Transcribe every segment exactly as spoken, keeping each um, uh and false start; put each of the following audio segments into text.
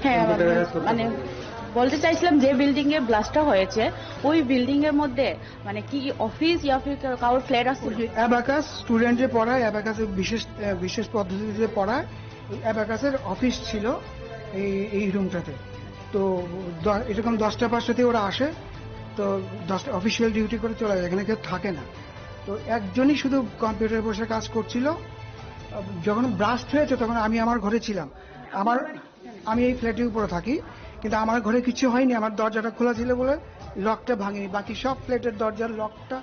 হ্যাঁ, মানে, মানে, বলতে চাইছিলাম, যে বিল্ডিং এ ব্লাস্টটা হয়েছে, ওই বিল্ডিং এর মধ্যে, মানে, কি অফিস ইয়া ফির কারোর ফ্ল্যাট আছে? ওই যে অ্যাবাকাস স্টুডেন্টে পড়ায়, অ্যাবাকাসের বিশেষ, আহ, বিশেষ পদ্ধতিতে পড়ায়। ওই অ্যাবাকাসের অফিস ছিল এই, এই রুমটাতে। তো দ-, এরকম দশটা পাঁচটাতে ওরা আসে, তো দশটা অফিসিয়াল ডিউটি করে চলে যায়, এখানে কেউ থাকে না। তো একজনই শুধু কম্পিউটারে বসে কাজ করছিল। যখন ব্লাস্ট হয়েছে, তখন আমি আমার ঘরে ছিলাম। আমার, আমি এই ফ্ল্যাটের উপরে থাকি, কিন্তু আমার ঘরে কিছু হয়নি। আমার দরজাটা খোলা ছিল বলে লকটা ভাঙেনি, বাকি সব ফ্ল্যাটের দরজার লকটা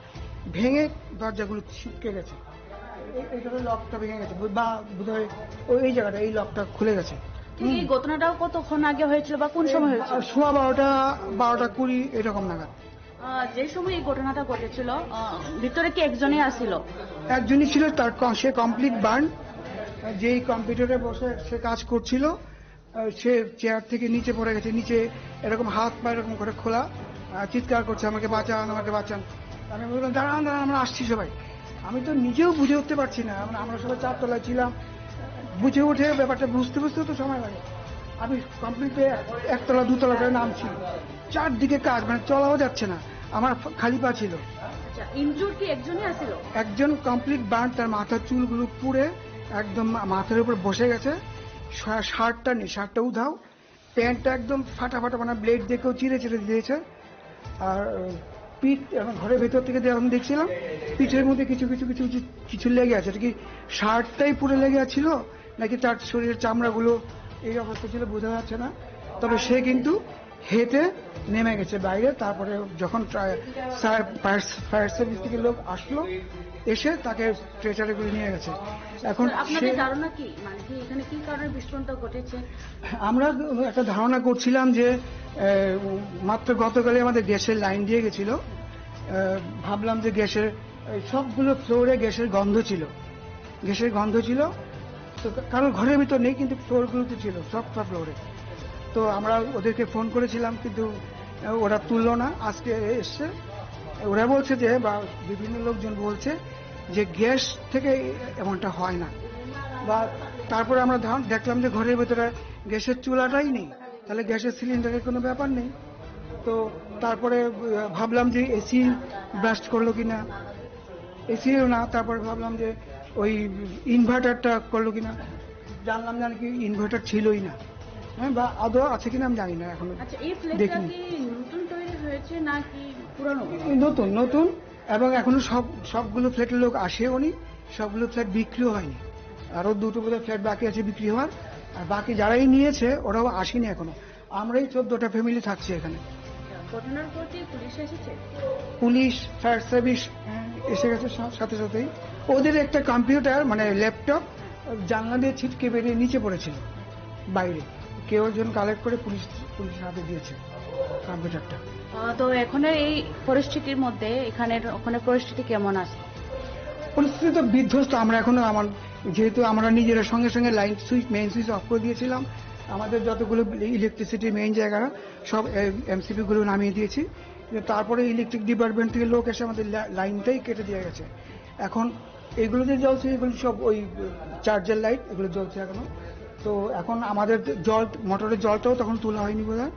ভেঙে দরজাগুলো ছিটকে গেছে। এই, এই জায়গায় লকটা ভেঙে গেছে, বা বোধহয় ওই, এই জায়গাটা, এই লকটা খুলে গেছে। ঠিক এই ঘটনাটাও কতক্ষণ আগে হয়েছিল বা কোন সময় হয়েছিল? সোয়া বারোটা, বারোটা কুড়ি এরকম নাগাদ। আহ, যে সময় এই ঘটনাটা ঘটেছিল, আহ, ভিতরে কি একজনই আসিল? একজনই ছিল, তার ক-, সে কমপ্লিট বার্ন, যেই কম্পিউটারে বসে সে কাজ করছিল, আহ, সে চেয়ার থেকে নিচে পড়ে গেছে, নিচে এরকম হাত পা এরকম করে খোলা, আহ, চিৎকার করছে, "আমাকে বাঁচান, আমাকে বাঁচান।" আমি বললাম, "দাঁড়ান, দাঁড়ান, আমরা আসছি সবাই।" আমি তো নিজেও বুঝে উঠতে পারছি না, আমরা, আমরা সবাই চারতলায় ছিলাম, বুঝে উঠে ব্যাপারটা বুঝতে বুঝতেও তো সময় লাগে। আমি কমপ্লিট একতলা দুতলা করে নামছি, চারদিকে কাজ, মানে চলাও যাচ্ছে না, আমার ফ-, খালি পা ছিল। আচ্ছা, ইনজুর কি একজনই আছিল? একজন কমপ্লিট বার্ন, তার মাথার চুলগুলো পুড়ে একদম মা-, মাথার উপর বসে গেছে। শা-, শার্টটা নেই, শার্টটা উধাও, প্যান্টটা একদম ফাটা ফাটা, মানে ব্লেড দিয়ে কেউ চিরে চিরে দিয়েছে। আর পিঠ, এখন ঘরের ভেতর থেকে যে এখন দেখছিলাম, পিঠের মধ্যে কিছু কিছু কিছু কিছু কিছু লেগে আছে। এটা কি শার্টটাই পুড়ে লেগে ছিল, নাকি তার শরীরের চামড়াগুলো এই অবস্থা ছিল, বোঝা যাচ্ছে না। তবে সে কিন্তু হেঁটে নেমে গেছে বাইরে। তারপরে যখন ট্রা-, সার-, ফায়ার, ফায়ার সার্ভিস থেকে লোক আসলো, এসে তাকে স্ট্রেচারে করে নিয়ে গেছে। এখন আপনাদের সে ধারণা কি, মানে কি এখানে কি কারণে বিস্ফোরণটা ঘটেছে? আমরা একটা ধারণা করছিলাম যে, আহ, মাত্র গতকালই আমাদের গ্যাসের লাইন দিয়ে গেছিল। আহ, ভাবলাম যে গ্যাসের, এই সবগুলো ফ্লোরে গ্যাসের গন্ধ ছিল, গ্যাসের গন্ধ ছিল। তো কা-, কারোর ঘরের ভিতর নেই, কিন্তু ফ্লোরগুলোতে ছিল, সব সব ফ্লোরে। তো আমরা ওদেরকে ফোন করেছিলাম, কিন্তু, আহ, ওরা তুললো না। আজকে এসছে, ওরা বলছে যে, বা বিভিন্ন লোকজন বলছে যে গ্যাস থেকে এমনটা হয় না। বা তারপরে আমরা ধান দেখলাম যে ঘরের ভিতরে গ্যাসের চুলাটাই নেই, তাহলে গ্যাসের সিলিন্ডারের কোনো ব্যাপার নেই। তো তারপরে, আহ, ভাবলাম যে এসি ব্লাস্ট করলো কিনা, এসিও না। তারপরে ভাবলাম যে ওই ইনভার্টারটা করলো কিনা, জানলাম যে নাকি ইনভার্টার ছিলই না, হ্যাঁ, বা আদৌ আছে কিনা আমি জানি না এখনো। আচ্ছা, এই ফ্ল্যাটটা দেখিনি। কি নতুন তৈরি হয়েছে নাকি পুরানো? নতুন, নতুন। এবং এখনো সব, সবগুলো ফ্ল্যাটের লোক আসেও নি, সবগুলো ফ্ল্যাট বিক্রিও হয়নি। আরো দুটো বোধহয় ফ্ল্যাট বাকি আছে বিক্রি হওয়ার, আর বাকি যারাই নিয়েছে ওরাও আসেনি এখনো। আমরাই চোদ্দটা ফ্যামিলি থাকছি এখানে। ঘটনার পর কি পুলিশ এসেছে? পুলিশ, ফায়ার সার্ভিস, আহ, এসে গেছে সা-, সাথে সাথেই। ওদের একটা কম্পিউটার, মানে ল্যাপটপ, জানলা দিয়ে ছিটকে বেরিয়ে নিচে পড়েছিল বাইরে। কেউ একজন কালেক্ট করে পুলিশ, পুলিশের হাতে দিয়েছে কম্পিউটারটা। আহ, তো এখন এই পরিস্থিতির মধ্যে এখানের, ওখানে পরিস্থিতি কেমন আছে? পরিস্থিতি তো বিধ্বস্ত। আমরা এখনো আমার, যেহেতু আমরা নিজেরা সঙ্গে সঙ্গে line switch, main switch off করে দিয়েছিলাম, আমাদের যতগুলো ইলেকট্রিসিটি মেইন জায়গা সব এমসিপি গুলো নামিয়ে দিয়েছি। কিন্তু তারপরে ইলেকট্রিক ডিপার্টমেন্ট থেকে লোক এসে আমাদের লা-, লাইনটাই কেটে দিয়ে গেছে। এখন এগুলো যে জ্বলছে, এগুলো সব ওই চার্জার লাইট, এগুলো জ্বলছে এখনো। তো এখন আমাদের জল, মোটরের জলটাও তখন তোলা হয়নি বোধহয়,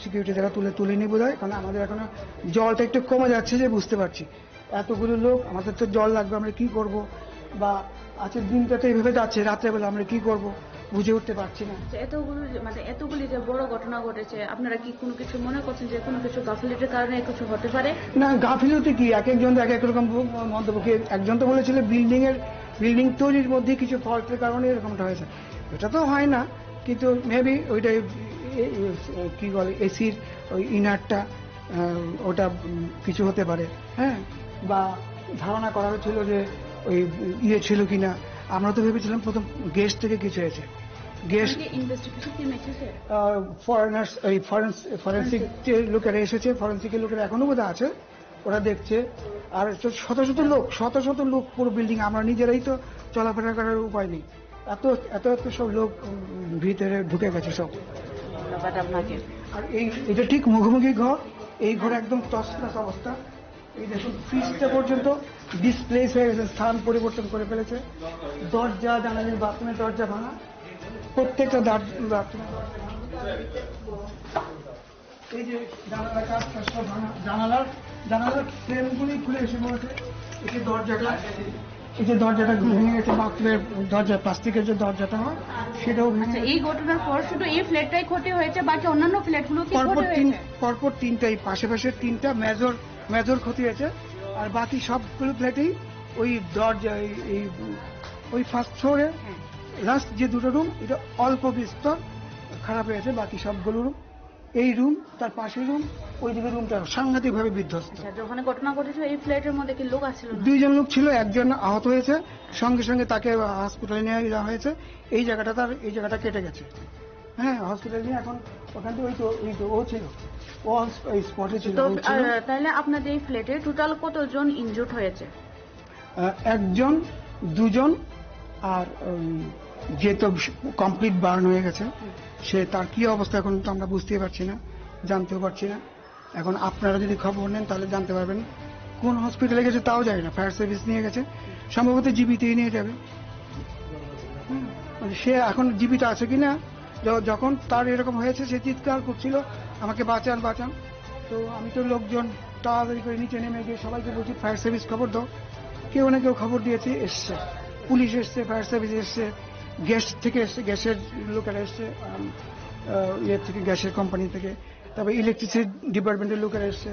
সিকিউরিটি যারা তুলে, তুলেনি বোধহয়, কারণ আমাদের এখনো জলটা একটু কমে যাচ্ছে যে বুঝতে পারছি। এতগুলো লোক, আমাদের তো জল লাগবে, আমরা কি করব? বা আজকের দিনটা তো এইভাবে যাচ্ছে, রাত্রেবেলা আমরা কি করব বুঝে উঠতে পারছি না। আচ্ছা, এতগুলো যে, মানে, এতগুলি যে বড় ঘটনা ঘটেছে, আপনারা কি কোনো কিছু মনে করছেন যে কোনো কিছু গাফিলতির কারণে কিছু হতে পারে? না, গাফিলতি কি, এক একজন এক এক রকম ব-, মন্তব্য। কি, একজন তো বলেছিল বিল্ডিং এর, বিল্ডিং তৈরির মধ্যে কিছু ফল্টের কারণে এরকমটা হয়েছে। এটা তো হয় না, কিন্তু মেবি ওইটাই, এ, এ, কি বলে, এসির ওই ইনারটা, আহ, ওটা, উম, কিছু হতে পারে, হ্যাঁ, বা ধারণা করা হচ্ছিল যে ওই ইয়ে ছিল কিনা। আমরা তো ভেবেছিলাম প্রথম গ্যাস থেকে কিছু হয়েছে, গ্যাস। ইনভেস্টিগেশন টিম এসেছে? আহ, ফরেনার্স, এই ফরেন্স-, ফরেন্সিক যে লোকেরা এসেছে, ফরেন্সিকের লোকেরা এখনো বোধহয় আছে, ওরা দেখছে। আর তো শত শত লোক, শত শত লোক পুরো বিল্ডিং, আমরা নিজেরাই তো চলাফেরা করার উপায় নেই। এত, এত, এত সব লোক, উম, ভিতরে ঢুকে গেছে সব। ধন্যবাদ আপনাকে। আর এই, এটা ঠিক মুখোমুখি ঘর, এই ঘর একদম তছনছ অবস্থা। এই দেখুন, ফ্রিজটা পর্যন্ত ডিসপ্লেস হয়ে গেছে, স্থান পরিবর্তন করে ফেলেছে। দরজা, জানালার, বাথরুমের দরজা ভাঙা। প্রত্যেকটা দাঁত, দাঁত। এই যে জানালার কাঁচ, কাঁচটা ভাঙা, জানালার, জানালার ফ্রেমগুলি খুলে এসে পড়েছে। এই যে দরজাটা, এই যে দরজাটা ভেঙে গেছে, বাথরুমের দরজা, প্লাস্টিকের যে দরজাটা হয়, সেটাও ভেঙে আচ্ছা, গেছে। এই ঘটনার পর শুধু এই ফ্ল্যাটটাই ক্ষতি হয়েছে, বাকি অন্যান্য ফ্ল্যাটগুলো কি ক্ষতি পরপর তিন, হয়েছে? পরপর তিনটাই, পাশে পাশে তিনটা মেজর, মেজর ক্ষতি হয়েছে। আর বাকি সবগুলো ফ্ল্যাটেই ওই দরজা, এই, এই, ওই ফার্স্ট ফ্লোরে হ্যাঁ। লাস্ট যে দুটো রুম, এটা অল্প বিস্তর খারাপ হয়েছে, বাকি সবগুলো রুম, এই রুম, তার পাশের রুম, ওইদিকে রুমটা সাংঘাতিকভাবে বিধ্বস্ত। আচ্ছা, যখন ঘটনা ঘটেছিল, এই ফ্ল্যাটের মধ্যে কি লোক আছিল না? দুইজন লোক ছিল, একজন আহত হয়েছে, সঙ্গে সঙ্গে তাকে হসপিটালে নিয়ে যাওয়া হয়েছে। এই জায়গাটা তার, এই জায়গাটা কেটে গেছে। হ্যাঁ, হসপিটালে নিয়ে এখন ওখান থেকে ওই তো, ওই তো ও ছিল, ও হস-, ওই স্পটে ছিল, তো, ওই ছিল। আহ, তাহলে আপনাদের এই ফ্ল্যাটে টোটাল কতজন ইনজুর্ড হয়েছে? আহ, একজন, দুজন, আর, উম, যে তো কমপ্লিট বার্ন হয়ে গেছে, হুম। সে তার কি অবস্থা এখন তো আমরা বুঝতেই পারছি না, জানতেও পারছি না। এখন আপনারা যদি খবর নেন তাহলে জানতে পারবেন। কোন হসপিটালে গেছে তাও জানি না, ফায়ার সার্ভিস নিয়ে গেছে, সম্ভবত জিবিতেই নিয়ে যাবে। হুম, মানে সে এখন জীবিত আছে কিনা, য-, যখন তার এরকম হয়েছে, সে চিৎকার করছিল, "আমাকে বাঁচান, বাঁচান।" তো আমি তো লোকজন তাড়াতাড়ি করে নিচে নেমে গিয়ে সবাইকে বলছি, "ফায়ার সার্ভিস খবর দাও।" কেউ না কেউ খবর দিয়েছে, এসছে, পুলিশ এসছে, ফায়ার সার্ভিস এসছে, গ্যাস থেকে এসছে, গ্যাসের লোকেরা এসছে, আম, আহ, ইয়ে থেকে, গ্যাসের কোম্পানি থেকে, তারপরে ইলেকট্রিসিটি ডিপার্টমেন্টের লোকেরা এসছে।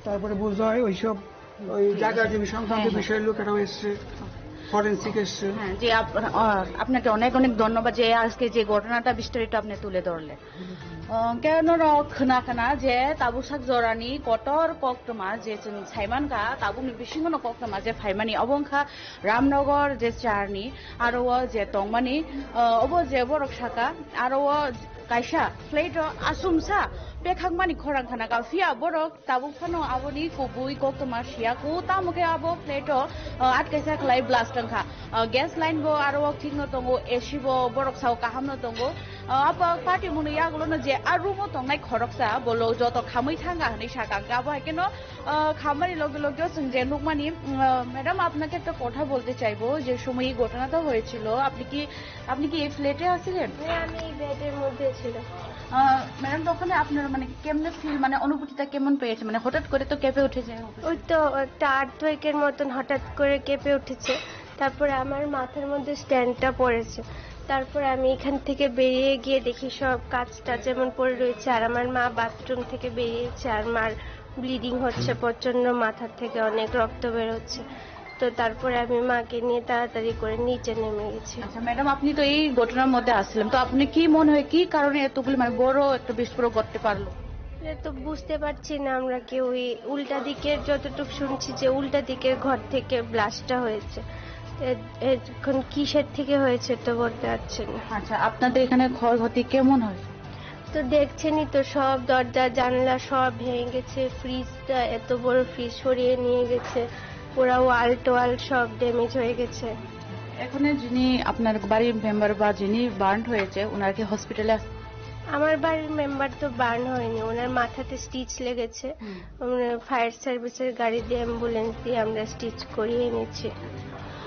তারপরে বুঝতে হয় ওইসব ওই জায়গা জমি সংক্রান্ত হ্যাঁ, হ্যাঁ। বিষয়ের লোকেরাও এসছে, ফরেন্সিক এসছে। হ্যাঁ, জি, আপ-, আহ, আপনাকে অনেক অনেক ধন্যবাদ যে আজকে যে ঘটনাটা বিস্তারিত আপনি তুলে ধরলেন। আহ, কেন র-, খনা খনা যে tabuk sak jorani kotor koktwma je chwng saimankha, tabukni bisingono koktwma je phaimani obo wngkha Ramnagar je charni, aro o je tongmani, ah, obo je borok saka, aro o kaisa flat o asumsa pekhakmani khorang khana ka, phiya borok tabuk phano aboni kubui koktwma siya ku, tamo khe abo flat o, ah, atkaisa khlai blast wngkha. Ah, gas line bo aro o thikno tongo, A C bo borok sao kahamno tongo. Ah, abo party mungni yagulono je a room o tongnai khoroksa, bo lo joto khamwi thangkha hwnwi sakha, hwnkhe abo hai kheno Ah, khamani loge loge o chwng je nukmani, mm, ah, madam, আপনাকে একটা কথা বলতে চাইবো, যে সময় এই ঘটনাটা হয়েছিল, আপনি কি, আপনি কি এই ফ্ল্যাটে আছিলেন? হ্যাঁ, আমি এই বেডের মধ্যে ছিলাম। আহ, ম্যাডাম, তখন আপনার মানে কেমনে ফিল, মানে অনুভূতিটা কেমন পেয়েছে? মানে হঠাৎ করে তো কেঁপে উঠে যায়। ওই তো একটা আর্থকোয়েকের মতন হঠাৎ করে কেঁপে উঠেছে, তারপরে আমার মাথার মধ্যে স্ট্যান্ডটা পড়েছে। তারপরে আমি এখান থেকে বেরিয়ে গিয়ে দেখি সব কাঁচ টাচ যেমন পড়ে রয়েছে, আর আমার মা বাথরুম থেকে বেরিয়েছে, আর মার ব্লিডিং হচ্ছে প্রচন্ড, মাথার থেকে অনেক রক্ত বেরোচ্ছে। তো তারপরে আমি মাকে নিয়ে তাড়াতাড়ি করে নিচে নেমে গেছি। আচ্ছা ম্যাডাম, আপনি তো এই ঘটনার মধ্যে আসছিলেন, তো আপনি কি মনে হয় কি কারণে এতগুলি মানে বড় একটা বিস্ফোরক ঘটতে পারলো? এটা তো বুঝতে পারছি না আমরা কেউই। উল্টা দিকের যতটুকু শুনছি যে উল্টা দিকের ঘর থেকে ব্লাস্টটা হয়েছে। এ-, এখন কিসের থেকে হয়েছে তো বলতে পারছি না। আচ্ছা, আপনাদের এখানে ক্ষয়ক্ষতি কেমন হয়? তো দেখছেনই তো, সব দরজা জানলা সব ভেঙে গেছে, ফ্রিজটা, এত বড় ফ্রিজ সরিয়ে নিয়ে গেছে, পুরা ওয়াল টোয়াল সব ড্যামেজ হয়ে গেছে। এখানে যিনি আপনার বাড়ির মেম্বার বা যিনি বার্ন হয়েছে, ওনার কি হসপিটালে আছে? আমার বাড়ির মেম্বার তো বার্ন হয়নি, ওনার মাথাতে স্টিচ লেগেছে। হুম। আমরা ফায়ার সার্ভিসের গাড়ি দিয়ে, অ্যাম্বুলেন্স দিয়ে আমরা স্টিচ করিয়ে এনেছি।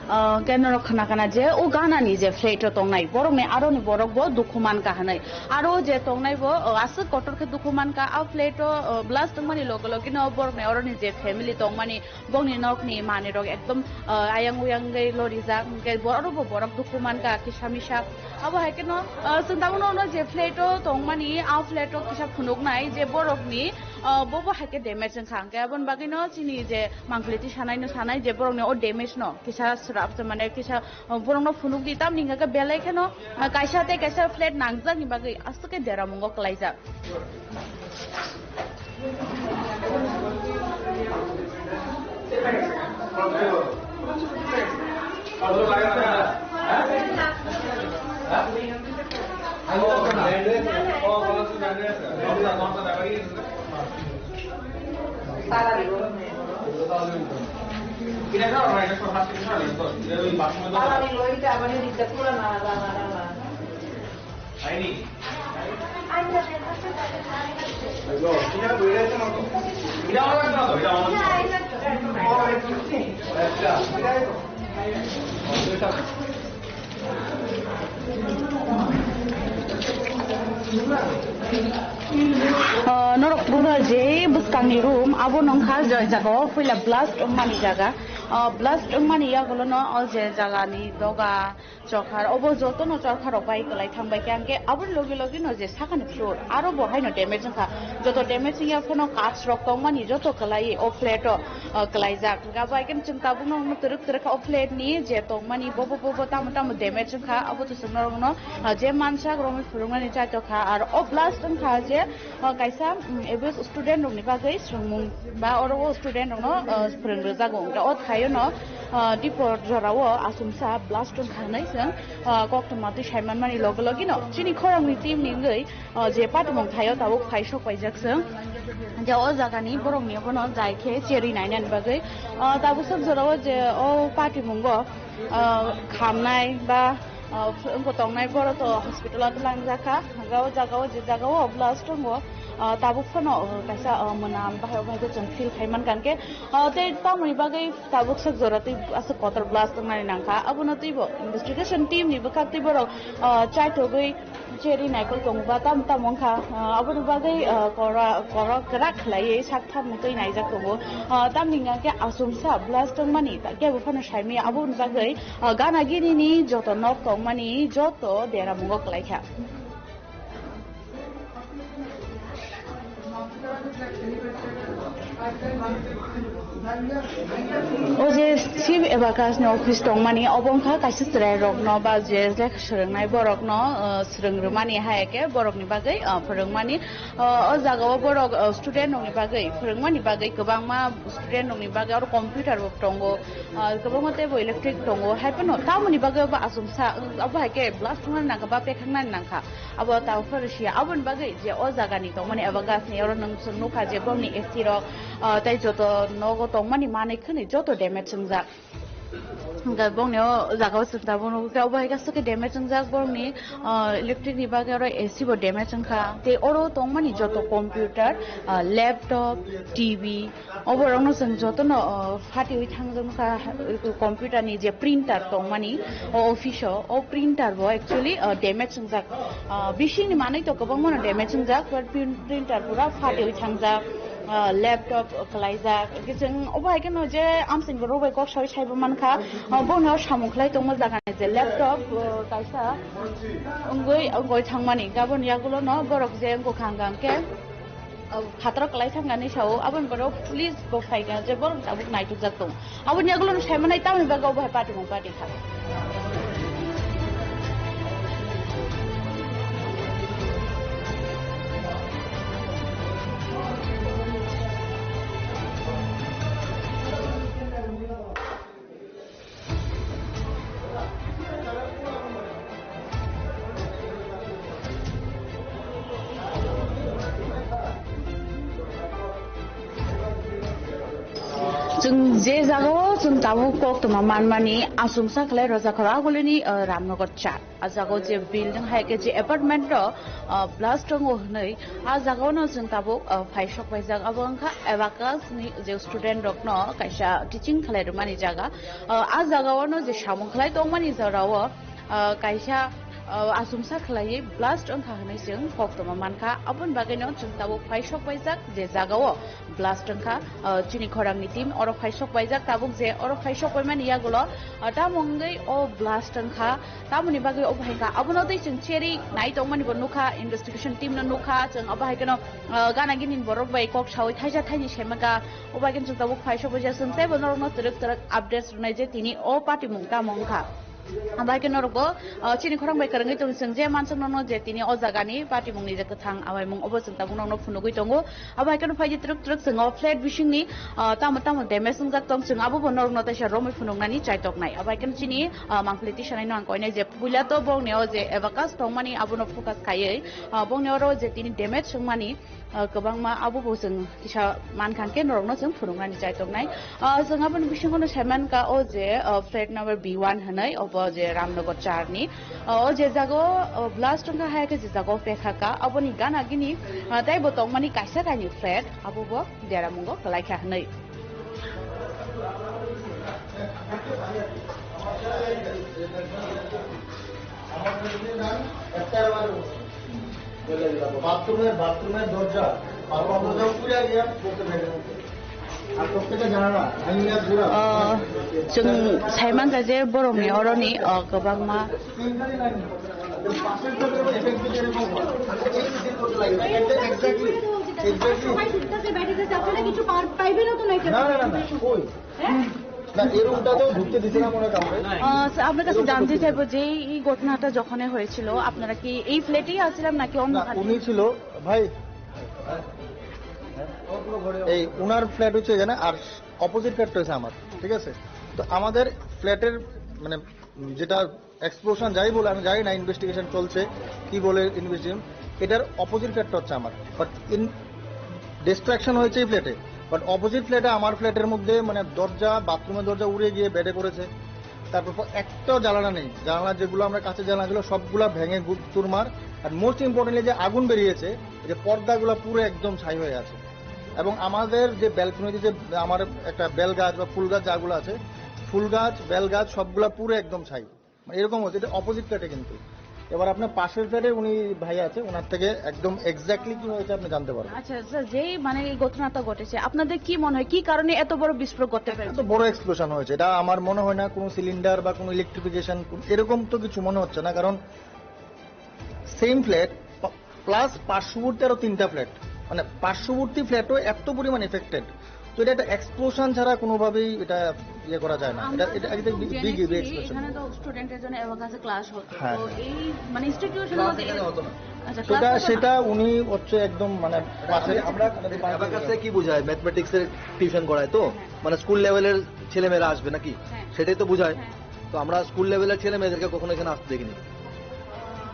Ah, keno rok khna khna je o ganani je flat o tongnai borok ni aro ni borok bo dukhu mankha hwnwi, aro je tongnai bo, ah, aswk kotor khe dukhu mankha, a flat o, ah, blast wngmani loge loge no borok ni oro ni je family tongmani, bongni nok ni manwi rok ekdom, ah, ayang uyang wngwi lorijak, hwnkhe bo oro bo borok dukhu mankha kisa misa. Abo hai kheno, ah, chwng tabukno ono je flat o tongmani, a flat o kisa phunuknai je borok ni, ah, bo bo hai khe damage wngkha, hwnkhe aboni bagwi no chini je Mangpili ti sanai no sanai je borok ni o damage no kisa srap, mane kisa, uh, borok no phunuk di, tamni hwnka khe belai kheno, uh, kaisa tei kaisa flat nangjak ni bagwi aswk khe deramungo kwlaijak. Je bwskangni room, abo nongkha je jagao puila blast wngmani jaga. O blast wngmani yagulono o je jagani doga, chorkha, obo jotono chorkha rok bai kwlai thang bai khe, hwnkhe aboni logi logi no je sakani floor aro bo haino damage wngkha. Joto damage wngya phano kach rok tongmani joto kwlai o flat o, o kwlaijak. Hwnkhe abo hai khe chwng tabukno wngno twrwk twrwk kha o flat ni je tongmani bobo bobo tamo tamo damage wngkha, abo to chwng norokno, o je mansak romwi phwrwngmani chaito kha. Aro o blast wngkha je, o kaisa, mm, abo student rokni bagwi swrwngmung ba oro o student rokno, o, phwrwng rwjago. Hwnkhe o thaio no, o, Dipor jorao achomsa blast wngkha hinwi chwng, o, koktwma twi sai manmani logi logi no chini khorangni team ni wngwi, o, je patimung thaio tabuk phai sok paijak chwng. Je o jagani borokni abono jai khe cherwi nainani bagwi, o, tabuk sok jorao je o patimungo, o, khamnai ba, o, wngkha tongnai borok to hospital o twlangjak kha. Hwnkhe o jagao je jagao blast tongo, o, tabuk phano, o, kaisa, o, mwnam bahai bahai khe chwng feel khai mankha hwnkhe, o, tei tamoni bagwi tabuk sok jora tei aswk kotor blast tongnani nangkha. Abono teibo investigation team ni bwkhak tei borok, o, chaithogwi cherwi naikol tongo ba tamo tamo wngkha, o, aboni bagwi, o, kora-, kora kwrak khlaiwi sak tharmung twi naijak tongo. O, tamni hwnkhe achomsa blast wngmani ta kebo phano saimaya, aboni bagwi, o, gana gini ni joto nok tongmani joto deramungo kwlaikha. O je chief abacus ni office tongmani, obo wngkha kaisa chwrai rokno ba je lekha swrwngnai borokno, o, swrwng rwmani, hai khe borokni bagwi, o, phwrwngmani. O, o jagao borok, o, student rokni bagwi phwrwngmani bagwi kwbangma student rokni bagwi oro computer bo tongo, o, kwbangma teibo electric tongo, hai phano tamoni bagwi obo achomsa, obo hai khe blast wngnani nangkha ba pekhangnani nangkha. Abo tabuk phano sia. Aboni bagwi je o jagani tongmani eba gasni oro nwng chwng nukha je borokni A C rok, ah, tei joto nogo tongmani manwi khwnwi joto damage wngjak. Hwnkhe borokni o jagao chwng tabuk nukha, obo hai khe aswk khe damage wngjak borokni, ah, electric ni bagwi oro A C bo damage wngkha. Tei oro tongmani joto computer, ah, laptop, T V, oborokno chwng jotono, o, phatiwi thangjak nokha, computer ni je printer tongmani o office o, o printer bo actually, o, damage wngjak. O, bisingni manwi to kwbangmano damage wngjak, but prin-, printer pura phatiwi thangjak, o, laptop kwlaijak. Hwnkhe chwng obo hai kheno je amsini borok bai kok sawi saibo mankha, o, bono samung khlai tongma jaga ni je laptop, o, kaisa wngwi, wngwi thangmani. Aboni yagulono borok je wngkha hwnkha hwnkhe, o, phataro kwlai thangkani sao, aboni pore o police bo phaikha je borok tabuk naitukjak tongo. Aboni yagulono saimanai tamoni bagwi obo hai patimung pati kha. Chwng je jagao chwng tabuk koktwma manmani, achomsa khlai rwjak kha agulini, uh, Ramnagar char. A jagao je building hai khe je apartment rok, uh, blast tongo hwnwi, a jagaono chwng tabuk, uh, phai sok paijak. Abo wngkha Abacus ni je student rokno kaisa teaching khlai rwmani jaga. Uh, a jagaono je samung khlai tongmani jorao, uh, kaisa, uh, achomsa khlaiwi blast wngkha hwnwi chwng koktwma mankha. Aboni bagwino chwng tabuk phai sok paijak je jagao blast wngkha, uh, chini khorangni team oro phai sok paijak. Tabuk je oro phai sok paimani yagulo, uh, tamo wngwi o blast wngkha, tamoni bagwi obo hai kha. Abono tei chwng cherwi nai tongmani bo nukha, investigation team no nukha, chwng obo hai kheno, uh, gana gini borok bai kok sawi thaisa thaini saimanka. Obo hai kheno chwng tabuk phai sok paijak, chwng teibo norokno twrwk twrwk updates rwnai je tini o patimung tamo wngkha. Abo hai khe norokbo, ah, chini khorang bai kwrwngwi tong chwng je mansuknono je tini o jagani patimungni je kwthang abaimung obo chwng tabuk norokno phunugwi tongo. Abo hai kheno phaidi twrwk twrwk chwng o flat bisingni, ah, tamo tamo damage wngjak tong chwng abobo norokno teisa romwi phunuknani chaitoknai. Abo hai kheno chini, ah, mangpili tisanaino ang koinai je puila to bongni o je Abacus tongmani abono focus khaiwi, ah, bongni oro je tini damage wngmani, ah, kwbangma abo bo chwng kisa mankha khe norokno chwng phunuknani chaitoknai. Ah, chwng aboni bisingo no saimankha o je, ah, flat number B one hinwi, obo je Ramnagar char ni. Ah, o je jaga o, ah, blast wngkha hai khe je jaga o pekha kha, aboni gana gini, ah, tei bo tongmani kaisa kainwi flat, abo bo deramungo kwlaikha hinwi. Bathroom-e, bathroom-e dorja. Ah, chwng saimankha je borokni oroni, ah, kwbangma. আহ, স্যার, আপনার কাছে জানতে চাইবো যে এই ঘটনাটা যখন হয়েছিল, আপনারা কি এই ফ্ল্যাটেই আছিলেন নাকি অন্য না, খানে? উনি ছিল, ভাই, এই উনার ফ্ল্যাট হচ্ছে এখানে, আর অপোজিট ফ্ল্যাটটা হচ্ছে আমার, ঠিক আছে? তো আমাদের ফ্ল্যাটের, মানে, যেটা এক্সপ্লোশন যাই বলে, আমি জানি না, ইনভেস্টিগেশন চলছে, কি বলে ইনভেস্টিগেশন। এটার অপোজিট ফ্ল্যাটটা হচ্ছে আমার, বাট ইন ডিস্ট্রাকশন হয়েছে এই ফ্ল্যাটে। বাট অপোজিট ফ্ল্যাটে, আমার ফ্ল্যাটের মধ্যে, মানে, দরজা, বাথরুমের দরজা উড়ে গিয়ে বেডে পড়েছে। তারপর প-, একটাও জানালা নেই, জানালা যেগুলো আমরা কাঁচের জানালা ছিল, সবগুলা ভেঙে গু- চুরমার। আর মোস্ট ইম্পর্টেন্টলি, যে আগুন বেরিয়েছে, এই যে পর্দাগুলো পুরো একদম ছাই হয়ে আছে। এবং আমাদের যে ব্যালকনিতে যে আমার একটা বেল গাছ বা ফুল গাছ, যাগুলো আছে, ফুল গাছ, বেল গাছ, সবগুলা পুরো একদম ছাই। মানে, এরকম হচ্ছে, এটা অপোজিট ফ্ল্যাটে কিন্তু। এবার আপনার পাশের ফ্ল্যাটে উনি ভাই আছে, ওনার থেকে একদম এক্স্যাক্টলি কি হয়েছে আপনি জানতে পারবেন। আচ্ছা, স্যার, যেই, মানে, এই ঘটনাটা ঘটেছে, আপনাদের কি মনে হয়, কি কারণে এত বড় বিস্ফোরণ ঘটতে পারে? এত বড় এক্সপ্লোশন হয়েছে, এটা আমার মনে হয় না কোনো সিলিন্ডার বা কোনো ইলেকট্রিফিকেশন, এরকম তো কিছু মনে হচ্ছে না। কারণ সেম ফ্ল্যাট, প্লাস পার্শ্ববর্তী আরো তিনটা ফ্ল্যাট, মানে, পার্শ্ববর্তী ফ্ল্যাটও এত পরিমাণ এফেক্টেড। তো এটা একটা এক্সপ্লোশন ছাড়া কোনোভাবেই এটা ইয়ে করা যায় না। এটা, আমরা এটা একটা যতটুকু বি- বিগ, জেনেছি, বিগ এক্সপ্লোশন। এখানে তো স্টুডেন্টের জন্য অ্যাবাকাসে ক্লাস হতো। হ্যাঁ, তো হ্যাঁ। এই, মানে, ইনস্টিটিউশনের ক্লাস মধ্যে এখানে হতো না। আচ্ছা, সেটা, ক্লাস হতো না? সেটা উনি হচ্ছে একদম, মানে, পাশে আমরা, আমরা অ্যাবাকাসে কি বোঝায়? ম্যাথমেটিক্সের টিউশন করায় তো, হ্যাঁ। মানে, স্কুল লেভেলের ছেলেমেয়েরা আসবে নাকি? হ্যাঁ। সেটাই তো বোঝায়। হ্যাঁ। তো আমরা স্কুল লেভেলের ছেলে মেয়েদেরকে কখনো এখানে আসতে দেখিনি।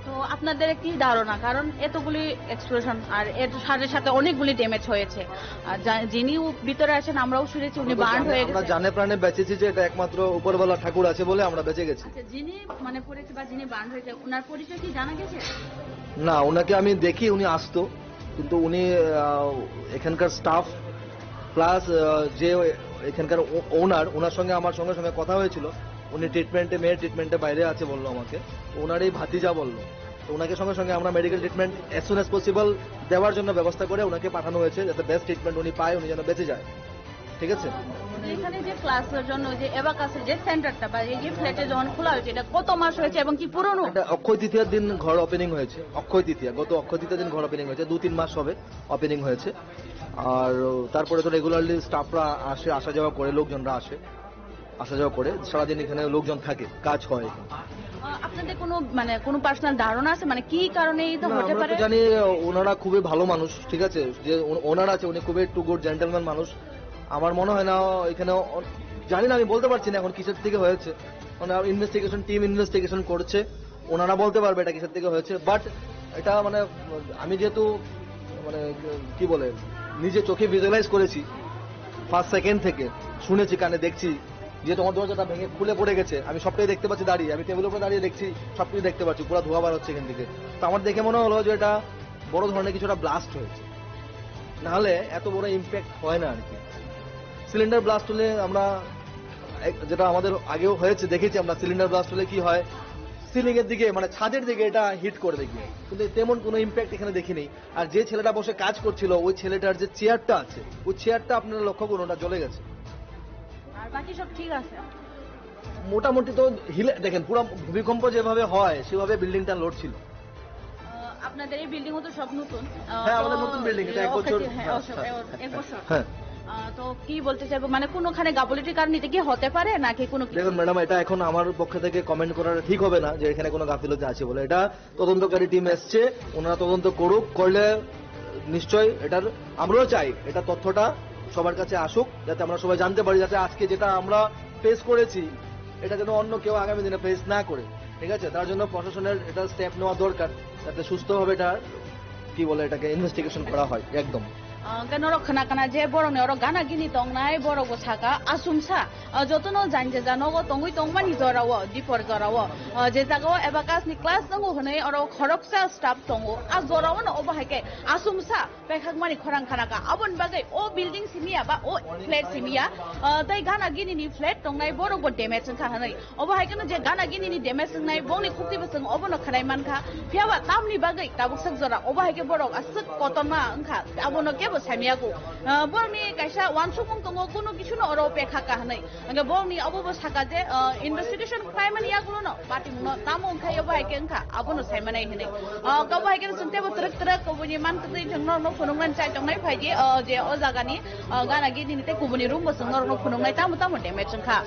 তো আপনাদের কি ধারণা, কারণ এতগুলি এক্সপ্লোশন আর এর সাথে সাথে অনেকগুলি ড্যামেজ হয়েছে, আর যা- যিনি উ- ভিতরে আছেন, আমরাও শুনেছি উনি আমরা বার্ন জানে- হয়ে আমরা গেছেন। জানে প্রাণে বেঁচেছি যে এটা একমাত্র উপরওয়ালা ঠাকুর আছে বলে আমরা বেঁচে গেছি। আচ্ছা, যিনি, মানে, পড়েছে বা যিনি বার্ন হয়েছে, ওনার পরিচয় কি জানা গেছে? না, ওনাকে আমি দেখি, উনি আসতো, কিন্তু উনি, আহ, এখানকার স্টাফ প্লাস যে এখানকার ওনার, ওনার সঙ্গে আমার সঙ্গে সঙ্গে কথা হয়েছিল। উনি ট্রিটমেন্টে, মেয়ের ট্রিটমেন্টে বাইরে আছে বললো আমাকে, ওনার এই ভাতিজা বললো। তো ওনাকে সঙ্গে সঙ্গে আমরা medical treatment as soon as possible দেওয়ার জন্য ব্যবস্থা করে ওনাকে পাঠানো হয়েছে, যাতে বেস্ট ট্রিটমেন্ট উনি পায়, উনি যেন বেঁচে যায়। ঠিক আছে? এখানে যে ক্লাসের জন্য যে অ্যাবাকাসের যে সেন্টারটা বা এই যে ফ্ল্যাটে যখন খোলা হয়েছে, এটা কত মাস হয়েছে এবং কি পুরনো? এটা অক্ষয় তৃতীয়ার দিন ঘর ওপেনিং হয়েছে। অক্ষয় তৃতীয়া, গত অক্ষয় তৃতীয়ার দিন ঘর ওপেনিং হয়েছে, দু তিন মাস হবে ওপেনিং হয়েছে। আর তারপরে তো রেগুলারলি স্টাফরা আসে, আসা যাওয়া করে, লোকজনরা আসে, আসা যাওয়া করে, সারাদিন এখানে লোকজন থাকে, কাজ হয় এখানে। আহ, আপনাদের কোনো, মানে, কোনো পার্সোনাল ধারণা আছে, মানে, কি কারণে এটা না, হতে আমরা তো পারে? জানি, ওনারা খুবই ভালো মানুষ, ঠিক আছে? যে ও- ওনার আছে, উনি খুবই একটু গুড জেন্টলম্যান মানুষ। আমার মনে হয় না এখানে অ- জানি না, আমি বলতে পারছি না এখন কিসের থেকে হয়েছে। মানে, ইনভেস্টিগেশন টিম ইনভেস্টিগেশন করছে, ওনারা বলতে পারবে এটা কিসের থেকে হয়েছে। বাট এটা, মানে, আমি যেহেতু, মানে, কি বলে, নিজে চোখে ভিজুয়ালাইজ করেছি, ফার্স্ট সেকেন্ড থেকে শুনেছি, কানে দেখছি যে তোমার দরজাটা ভেঙে খুলে পড়ে গেছে। আমি সবটাই দেখতে পাচ্ছি দাঁড়িয়ে, আমি টেবিলের উপরে দাঁড়িয়ে দেখছি, সব কিছু দেখতে পাচ্ছি, পুরো ধোঁয়া বার হচ্ছে এখান থেকে। তো আমার দেখে মনে হলো যে এটা বড় ধরনের কিছু একটা ব্লাস্ট হয়েছে, নাহলে এত বড় ইম্প্যাক্ট হয় না আর কি। সিলিন্ডার ব্লাস্ট হলে আমরা এক- যেটা আমাদের আগেও হয়েছে, দেখেছি আমরা, সিলিন্ডার ব্লাস্ট হলে কি হয়, সিলিং এর দিকে, মানে, ছাদের দিকে এটা হিট করে দেখি, কিন্তু তেমন কোনো ইম্প্যাক্ট এখানে দেখিনি। আর যে ছেলেটা বসে কাজ করছিল, ওই ছেলেটার যে চেয়ারটা আছে, ওই চেয়ারটা আপনারা লক্ষ্য করুন, ওটা জ্বলে গেছে। আর বাকি সব ঠিক আছে? মোটামুটি তো হিলে, দেখেন, পুরো ভূমিকম্প যেভাবে হয়, সেভাবে বিল্ডিংটা লড়ছিল। আহ, আপনাদের এই বিল্ডিংও তো সব নতুন। আহ, হ্যাঁ, তো, আমাদের নতুন বিল্ডিং, এটা এক আহ, বছর। হ্যাঁ, হ্যাঁ, অবশ্য, হ্যাঁ, এক, এক বছর। হ্যাঁ। আহ, তো কি বলতে চাইবো, মানে, কোনোখানে গাফলতির কারণে এটা কি হতে পারে নাকি কোনো কিছু? দেখুন ম্যাডাম, এটা এখন আমার পক্ষ থেকে কমেন্ট করাটা ঠিক হবে না যে এখানে কোনো গাফিলতি আছে বলে। এটা তদন্তকারী টিম এসছে, ওনারা তদন্ত করুক, করলে নিশ্চয়ই এটার, আমরাও চাই এটা তথ্যটা সবার কাছে আসুক, যাতে আমরা সবাই জানতে পারি, যাতে আজকে যেটা আমরা ফেস করেছি, এটা যেন অন্য কেউ আগামী দিনে ফেস না করে। ঠিক আছে, তার জন্য প্রশাসনের এটা স্টেপ নেওয়া দরকার, যাতে সুস্থভাবে এটা, কি বলে, এটাকে ইনভেস্টিগেশন করা হয় একদম। আহ, Hwnkhe norok khna khna je borokni oro gana gini tongnai, borok bo saka asumsa, ah, jotono jain jeja nogo tongwi tongmani jorao, dipor jorao, ah, je jagao Abacus ni class tongo hwnwi oro khoroksa staff tongo, ah, jorao no obo hai khe asumsa pekhakmani khorang khanaka. Aboni bagwi o building simiya ba o flat simiya, ah, tei gana gini ni flat tongnai borok bo damage wngkha hwnwi. Obo hai kheno je gana gini ni damage wngnai, bongni khukti bwswng obono khnai mankha. Phiya ba tamni bagwi tabuk sak jora obo hai khe borok aswk kotorma wngkha, abono kebo saimaya kho. Ah, borokni kaisa uansukmung tongo, kunu kisu no oro pekha ka hwnwi. Hwnkhe borokni obo bo saka je, ah, investigation khlaimani yagulo no patimungno tamo wngkha, obo hai khe wngkha, abono saimanai hwnwi. Ah, obo hai kheno chwng tebo twrwk twrwk kubuni man kwtwi chwng norokno phunuknani chai tongnai phai di, ah, je o jagani, ah, gana gini ni tei kubuni room bo chwng norokno phunuknai tamo tamo damage wngkha.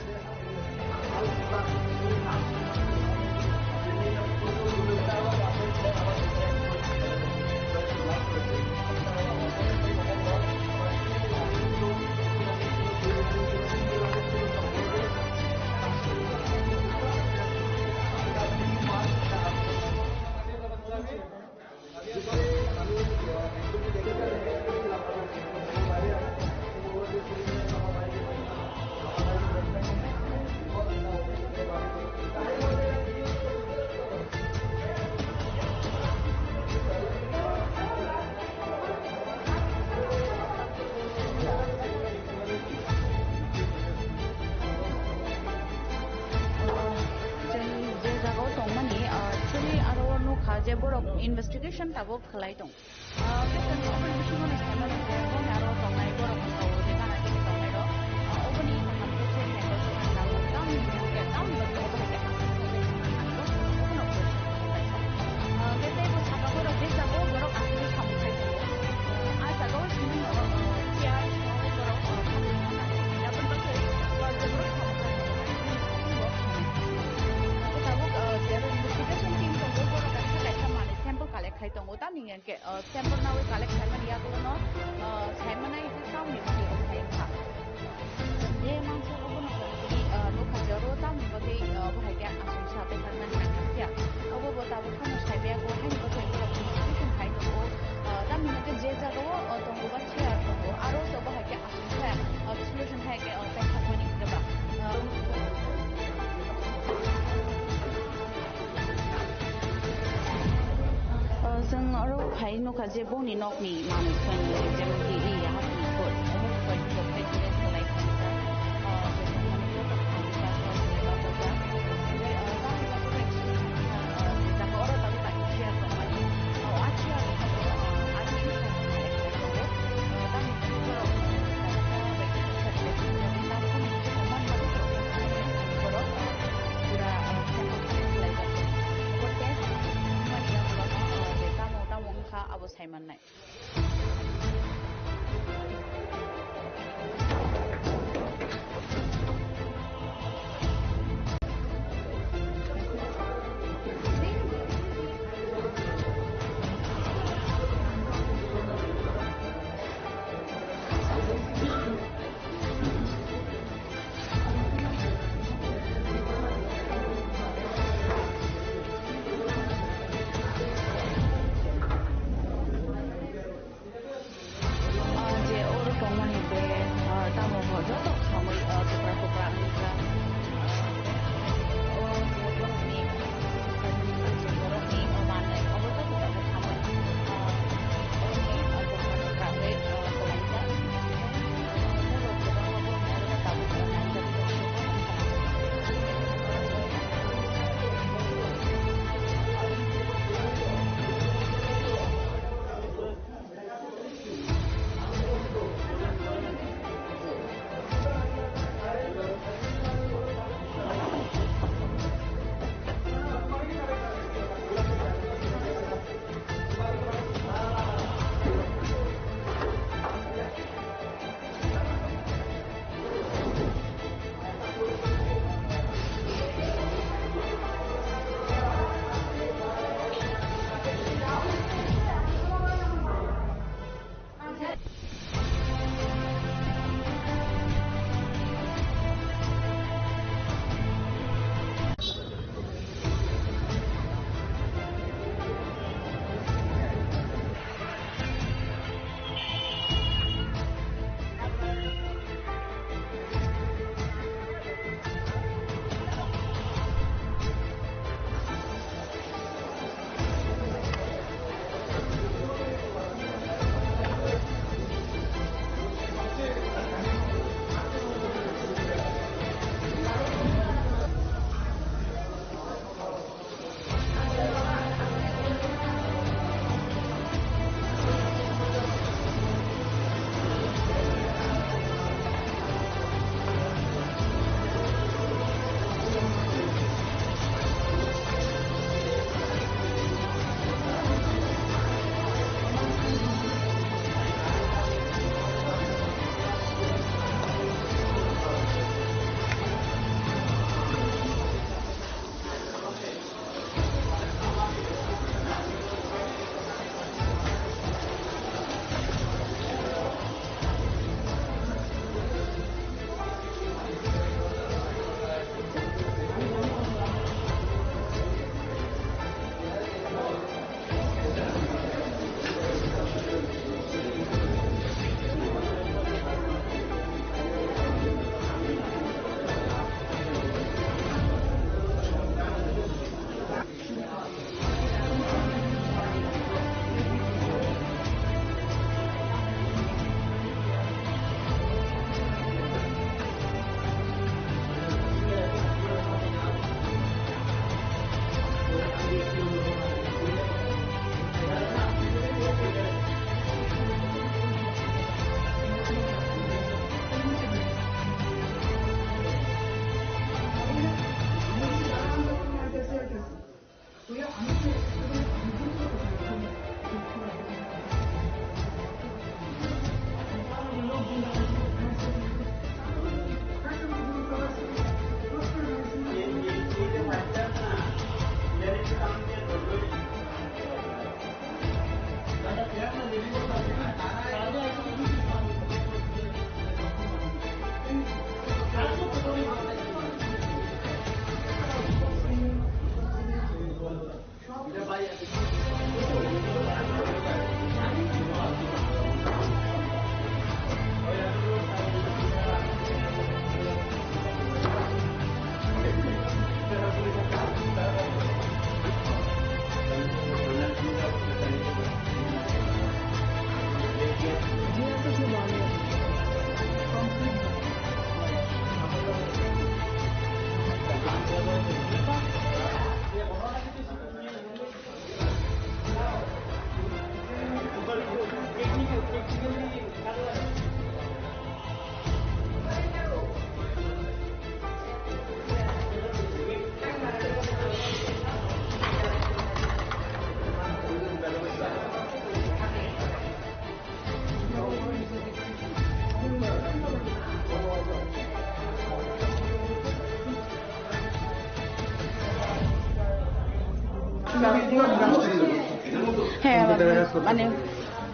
Chwng je jagao tongmani, ah, chwngni aro nukha je borok investigation tabuk khlai tong. Ah, khe chwng oboni bisingo ni saimano je boni aro tongnai borok wngkha o je gana gini tongnai rok. Ah, oboni kaham khe chwng khe tamni hwnkhe tamni bagwi obo hai khe aswk khe chwng kha. Ah, khe tei bo saka borok je jagao borok aswk samung khai tongo. Ah, jagao simi no, ah, chair, chair borok, ah, khatungma nai. Aboni bagwi, ah, je borok samung khai tongo, ah, tabuk, ah, je investigation team tongo, borok kaisa kaisa manwi sample collect khai tongo. Tamni hwnkhe, ah, sample nawi collect khaimani yagulono, ah, saimanai je tamni bagwi obo hai wngkha. Je mansa obono tongmani, ah, nukha je oro tamni bagwi, ah, obo hai khe aswk sa tei thangmani nangkha phiya. Obo bo tabuk phano saimaya bo haini bagwi borok investigation khai tongo. Ah, tamni hwnkhe je jagao, ah, tongo ba chair tongo, aro se obo hai khe aswk sa, ah, solution hai khe, ah, tei thangmani hwnkhe ba, ah, Ah, chwng oro phai nukha je bongni nokni manwi phai nai, jemon ki ri ya hapni kot, omo phai nukha phai khe salai kha. Ah, je thangmani kotor thangwi ba salai ba kotor. Hwnkhe, ah, bangni ba kotor experience wngkha, ah, je jaga oro tabuk ta chair tongmani. Ah, o chair rok abo, ah, ani wngkha salai kha tongo. Ah, tamni hwnkhe borok, ah, tabuk ta bai khe salai kha tongo. Tabuk ni hwnkhe tongmani bagwi borok, ah, pura, ah, sample collect khlai tongo. Abo test wngmani yagulono, ah, je tamo tamo wngkha abo saimannai. হ্যাঁ, মানে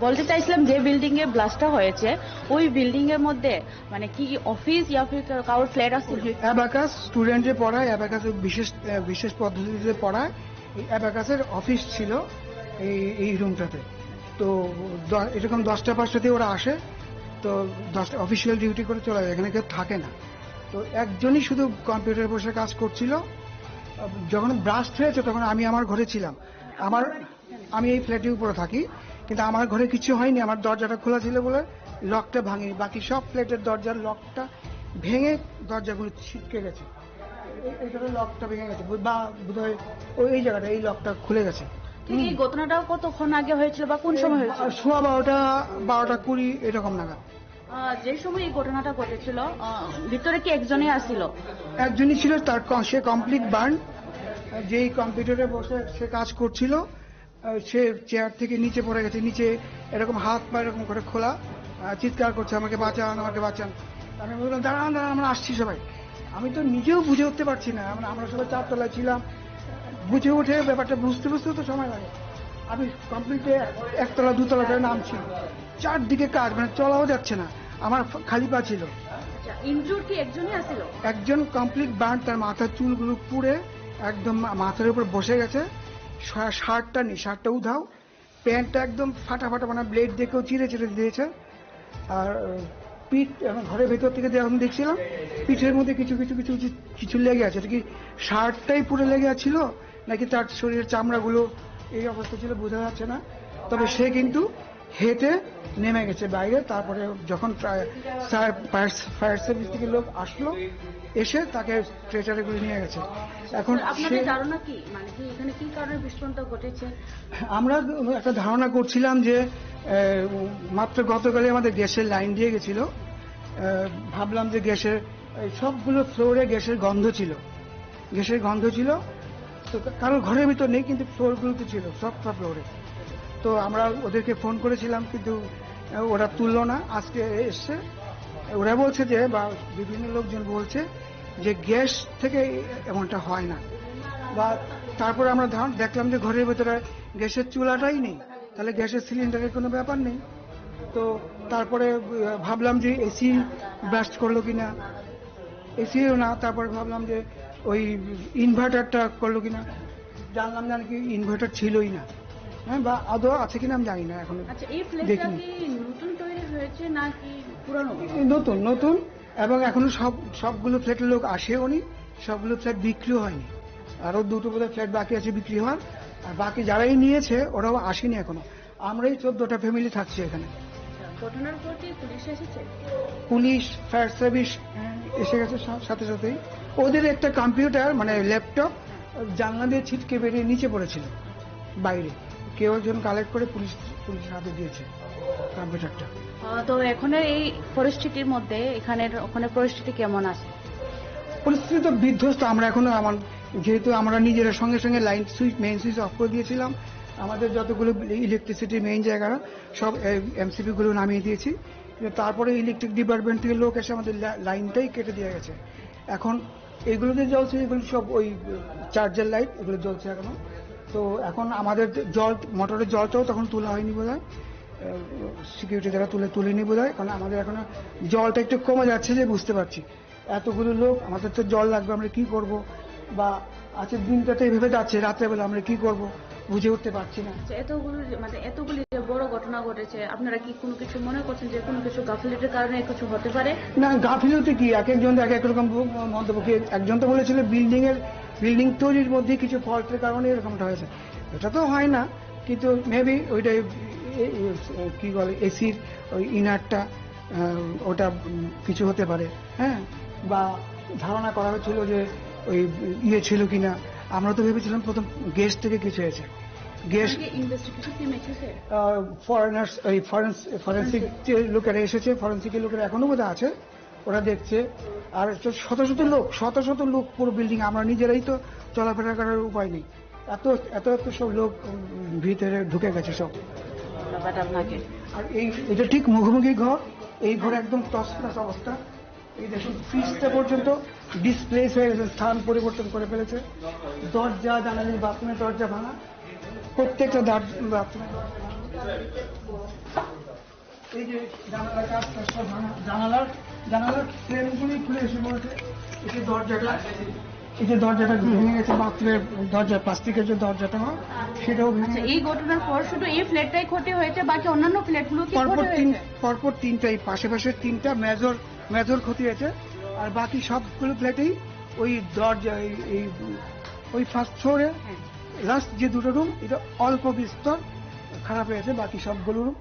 বলতে চাইছিলাম যে বিল্ডিং এ ব্লাস্টটা হয়েছে, ওই বিল্ডিং এর মধ্যে মানে কি কি অফিস ইয়া ফির কারোর ফ্ল্যাট আছে? অ্যাবাকাস স্টুডেন্টে পড়ায়, অ্যাবাকাস বিশেষ, আহ, বিশেষ পদ্ধতিতে পড়ায়। এই অ্যাবাকাসের অফিস ছিল এই, এই রুমটাতে। তো দ-, এরকম দশটা পাঁচটাতে ওরা আসে, তো দশটা অফিসিয়াল ডিউটি করে চলে যায়, এখানে কেউ থাকে না। তো একজনই শুধু কম্পিউটারে বসে কাজ করছিল। আহ, যখন ব্লাস্ট হয়েছে তখন আমি আমার ঘরে ছিলাম। আমার, আমি এই ফ্ল্যাটের উপরে থাকি, কিন্তু আমার ঘরে কিছু হয়নি। আমার দরজাটা খোলা ছিল বলে লকটা ভাঙিনি, বাকি সব ফ্ল্যাটের দরজার লকটা ভেঙে দরজাগুলো ছিটকে গেছে। এ-, এটার লকটা ভেঙে গেছে, বা বোধহয় ওই, এই জায়গাটা, এই লকটা খুলে গেছে। ঠিক এই ঘটনাটা কতক্ষণ আগে হয়েছিল বা কোন সময় হয়েছিল? সোয়া বারোটা, বারোটা কুড়ি এরকম নাগাদ। আহ, যে সময় এই ঘটনাটা ঘটেছিল, আহ, ভিতরে কি একজনই আসিল? একজনই ছিল, তার ক-, সে কমপ্লিট বার্ন, যেই কম্পিউটারে বসে সে কাজ করছিল, আহ, সে চেয়ার থেকে নিচে পড়ে গেছে, নিচে এরকম হাত পা এরকম করে খোলা, আহ, চিৎকার করছে, "আমাকে বাঁচান, আমাকে বাঁচান।" আমি বললাম, "দাঁড়ান, দাঁড়ান, আমরা আসছি সবাই।" আমি তো নিজেও বুঝে উঠতে পারছি না, আমরা, আমরা সবাই চারতলায় ছিলাম, বুঝে উঠে ব্যাপারটা বুঝতে বুঝতেও তো সময় লাগে। আমি কমপ্লিট একতলা দুতলা করে নামছি, চারদিকে কাজ, মানে চলাও যাচ্ছে না, আমার ফ-, খালি পা ছিল। আচ্ছা, ইনজুর কি একজনই আছিল? একজন কমপ্লিট বার্ন, তার মাথার চুলগুলো পুড়ে একদম মা-, মাথার উপর বসে গেছে। শা-, শার্টটা নেই, শার্টটা উধাও, প্যান্টটা একদম ফাটা ফাটা, মানে ব্লেড দিয়ে কেউ চিরে চিরে দিয়েছে। আর পিঠ, এখন ঘরের ভেতর থেকে যখন দেখছিলাম, পিঠের মধ্যে কিছু কিছু কিছু কিছু কিছু লেগে আছে। এটা কি শার্টটাই পুরো লেগে ছিল, নাকি তার শরীরের চামড়াগুলো এই অবস্থা ছিল, বোঝা যাচ্ছে না। তবে সে কিন্তু হেঁটে নেমে গেছে বাইরে। তারপরে যখন ট্রা-, ফায়ার, ফায়ার, ফায়ার সার্ভিস থেকে লোক আসলো, এসে তাকে স্ট্রেচারে করে নিয়ে গেছে। এখন আপনাদের সে ধারণা কি, মানে কি এখানে কি কারণে বিস্ফোরণটা ঘটেছে? আমরা একটা ধারণা করছিলাম যে, আহ, মাত্র গতকালই আমাদের গ্যাসের লাইন দিয়ে গেছিল। আহ, ভাবলাম যে গ্যাসের, এই সবগুলো ফ্লোরে গ্যাসের গন্ধ ছিল, গ্যাসের গন্ধ ছিল। তো কা-, কারোর ঘরের ভিতর নেই, কিন্তু ফ্লোরগুলোতে ছিল, সবটা ফ্লোরে। তো আমরা ওদেরকে ফোন করেছিলাম, কিন্তু, আহ, ওরা তুললো না। আজকে এসছে, ওরা বলছে যে, বা বিভিন্ন লোকজন বলছে যে গ্যাস থেকে এমনটা হয় না। বা তারপরে আমরা ধারণ দেখলাম যে ঘরের ভেতরে গ্যাসের চুলাটাই নেই, তাহলে গ্যাসের সিলিন্ডারের কোনো ব্যাপার নেই। তো তারপরে, আহ, ভাবলাম যে এসি ব্লাস্ট করলো কিনা, এসিও না। তারপরে ভাবলাম যে ওই ইনভার্টারটা করলো কিনা, জানলাম যে নাকি ইনভার্টার ছিলই না, হ্যাঁ, বা আদৌ আছে কিনা আমি জানি না এখনো। আচ্ছা, এই ফ্ল্যাটটা দেখিনি। কি নতুন তৈরি হয়েছে নাকি পুরানো? এই নতুন, নতুন, এবং এখনো সব, সবগুলো ফ্ল্যাটের লোক আসেওনি, সবগুলো ফ্ল্যাট বিক্রিও হয়নি। আরো দুটো বোধহয় ফ্ল্যাট বাকি আছে বিক্রি হওয়ার, আর বাকি যারাই নিয়েছে ওরাও আসেনি এখনো। আমরাই চোদ্দটা ফ্যামিলি থাকছি এখানে। ঘটনার পর কি পুলিশ এসেছে? পুলিশ, ফায়ার সার্ভিস এসে গেছে সা-, সাথে সাথেই। ওদের একটা কম্পিউটার, মানে ল্যাপটপ, জানলা দিয়ে ছিটকে বেরিয়ে নিচে পড়েছিল বাইরে। কেউ একজন কালেক্ট করে পুলিশ, পুলিশের হাতে দিয়েছে কম্পিউটারটা। আহ, তো এখন এই পরিস্থিতির মধ্যে এখানের, ওখানে পরিস্থিতি কেমন আছে? পরিস্থিতি তো বিধ্বস্ত। আমরা এখন আমার, যেহেতু আমরা নিজেরা সঙ্গে সঙ্গে line switch, main switch off করে দিয়েছিলাম। আমাদের যতগুলো ইলেকট্রিসিটি মেইন জায়গা, সব এমসিপি গুলো নামিয়ে দিয়েছি। কিন্তু তারপরে ইলেকট্রিক ডিপার্টমেন্ট থেকে লোক এসে আমাদের লা-, লাইনটাই কেটে দিয়ে গেছে। এখন এগুলো যে জ্বলছে, এগুলো সব ওই চার্জার লাইট, এগুলো জ্বলছে এখনো। তো এখন আমাদের যে জল, মোটরের জলটাও তখন তোলা হয়নি বোধহয়, সিকিউরিটি যারা তুলে, তুলেনি বোধহয়, কারণ আমাদের এখনো জলটা একটু কমে যাচ্ছে যে বুঝতে পারছি। এতগুলো লোক, আমাদের তো জল লাগবে, আমরা কি করব? বা আজকের দিনটা তো এইভাবে যাচ্ছে, রাত্রেবেলা আমরা কি করব বুঝে উঠতে পারছি না। আচ্ছা, এতগুলো যে, মানে, এতগুলি যে বড় ঘটনা ঘটেছে, আপনারা কি কোনো কিছু মনে করছেন যে কোনো কিছু গাফিলতির কারণে কিছু হতে পারে? না, গাফিলতি কি, এক একজন এক এক রকম ব-, মন্তব্য। কি, একজন তো বলেছিল বিল্ডিং এর, বিল্ডিং তৈরির মধ্যে কিছু ফল্টের কারণে এরকমটা হয়েছে। এটা তো হয় না, কিন্তু মেবি ওইটাই, এ-, এ-, কি বলে, এসির ওই ইনারটা, আহ, ওটা, উম, কিছু হতে পারে, হ্যাঁ, বা ধারণা করা হয়েছিল যে ওই ইয়ে ছিল কিনা। আমরা তো ভেবেছিলাম প্রথম গ্যাস থেকে কিছু হয়েছে। গ্যাস, ইনভেস্টিগেশন টিম এসেছে? আহ, ফরেনার্স, ওই ফরেন্স-, ফরেন্সিক যে লোকেরা এসেছে, ফরেন্সিক লোকেরা এখনো বোধহয় আছে, ওরা দেখছে। আর তো শত শত লোক, শত শত লোক পুরো বিল্ডিং, আমরা নিজেরাই তো চলাফেরা করার উপায় নেই। এত, এত, এত সব লোক, উম, ভিতরে ঢুকে গেছে সব। ধন্যবাদ আপনাকে। আর এই, এটা ঠিক মুখোমুখি ঘর, এই ঘর একদম তছনছ অবস্থা। এই দেখুন, ফ্রিজটা পর্যন্ত ডিসপ্লেস হয়ে গেছে, স্থান পরিবর্তন করে ফেলেছে। দরজা, জানালা, বাথরুমের দরজা ভাঙা। প্রত্যেকটা দাঁত, বাথরুম। এই যে জানালার কাজটা সব ভাঙা, জানালার, জানালার ফ্রেমগুলি খুলে এসে পড়েছে। এই যে দরজাটা, এই যে দরজাটা ভেঙে গেছে, বাথরুমের দরজা, প্লাস্টিকের যে দরজাটা হয়, সেটাও ভেঙে আচ্ছা, গেছে। এই ঘটনার পর শুধু এই ফ্ল্যাটটাই ক্ষতি হয়েছে, বাকি অন্যান্য ফ্ল্যাটগুলো কি পরপর ক্ষতি তিন, হয়েছে? পরপর তিনটা, এই পাশে পাশে তিনটা মেজর, মেজর ক্ষতি হয়েছে। আর বাকি সবগুলো ফ্ল্যাটেই ওই দরজা, এই, এই, ওই ফার্স্ট ফ্লোরে হ্যাঁ। লাস্ট যে দুটো রুম, এটা অল্প বিস্তর খারাপ হয়েছে, বাকি সবগুলো রুম,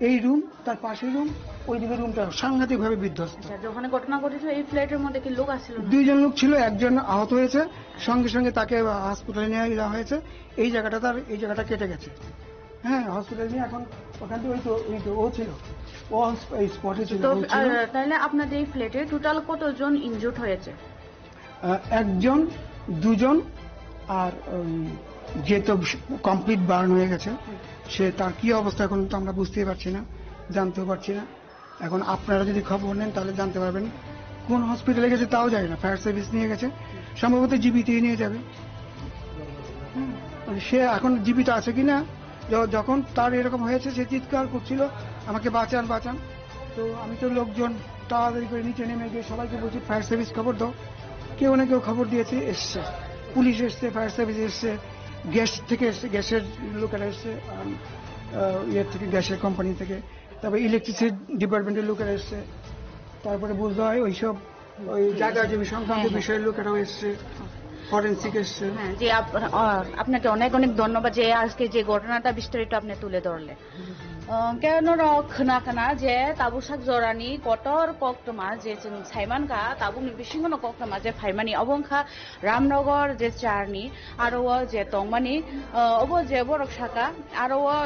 এই রুম, তার পাশের রুম, ওইদিকে রুমটা সাংঘাতিকভাবে বিধ্বস্ত। আচ্ছা, যখন ঘটনা ঘটেছিল, এই ফ্ল্যাটের মধ্যে কি লোক আসছিল না? দুইজন লোক ছিল, একজন আহত হয়েছে, সঙ্গে সঙ্গে তাকে হসপিটালে নিয়ে যাওয়া হয়েছে। এই জায়গাটা তার, এই জায়গাটা কেটে গেছে। হ্যাঁ, হসপিটাল নিয়ে এখন ওখান থেকে ওই তো, ওই তো ও ছিল, ও হস-, এই স্পটে ছিল, তো, ও ছিল। আহ, তাহলে আপনাদের এই ফ্ল্যাটে টোটাল কতজন ইনজুর্ড হয়েছে? আহ, একজন, দুজন, আর ওই যে তো কমপ্লিট বার্ন হয়ে গেছে, সে তার কি অবস্থা এখন তো আমরা বুঝতেই পারছি না, জানতেও পারছি না। এখন আপনারা যদি খবর নেন তাহলে জানতে পারবেন। কোন হসপিটালে গেছে তাও জানি না, ফায়ার সার্ভিস নিয়ে গেছে, সম্ভবত জিবিতেই নিয়ে যাবে। হুম, মানে সে এখন জীবিত আছে কিনা, য-, যখন তার এরকম হয়েছে, সে চিৎকার করছিল, "আমাকে বাঁচান, বাঁচান।" তো আমি তো লোকজন তাড়াতাড়ি করে নিচে নেমে গিয়ে সবাইকে বলছি, "ফায়ার সার্ভিস খবর দাও।" কেউ না কেউ খবর দিয়েছে, এসছে, পুলিশ এসছে, ফায়ার সার্ভিস এসছে, গ্যাস থেকে এসছে, গ্যাসের লোকেরা এসছে, আম, আহ, ইয়ে থেকে, গ্যাসের কোম্পানি থেকে, তারপরে ইলেকট্রিসিটি ডিপার্টমেন্টের লোকেরা এসছে। তারপরে বুঝতে হয় ওইসব ওই জায়গা জমি সংক্রান্ত হ্যাঁ, হ্যাঁ। বিষয়ের লোকেরাও এসছে, ফরেন্সিক এসছে। হ্যাঁ, জি, আপ-, আহ, আপনাকে অনেক অনেক ধন্যবাদ যে আজকে যে ঘটনাটা বিস্তারিত আপনি তুলে ধরলেন। আহ, কেন র-, খনা খনা যে tabusak jorani kotor koktwma je chwng saimankha, tabukni bisingono koktwma je phaimani, obo wngkha Ramnagar je charni, aro o je tongmani, ah, obo je borok saka, aro o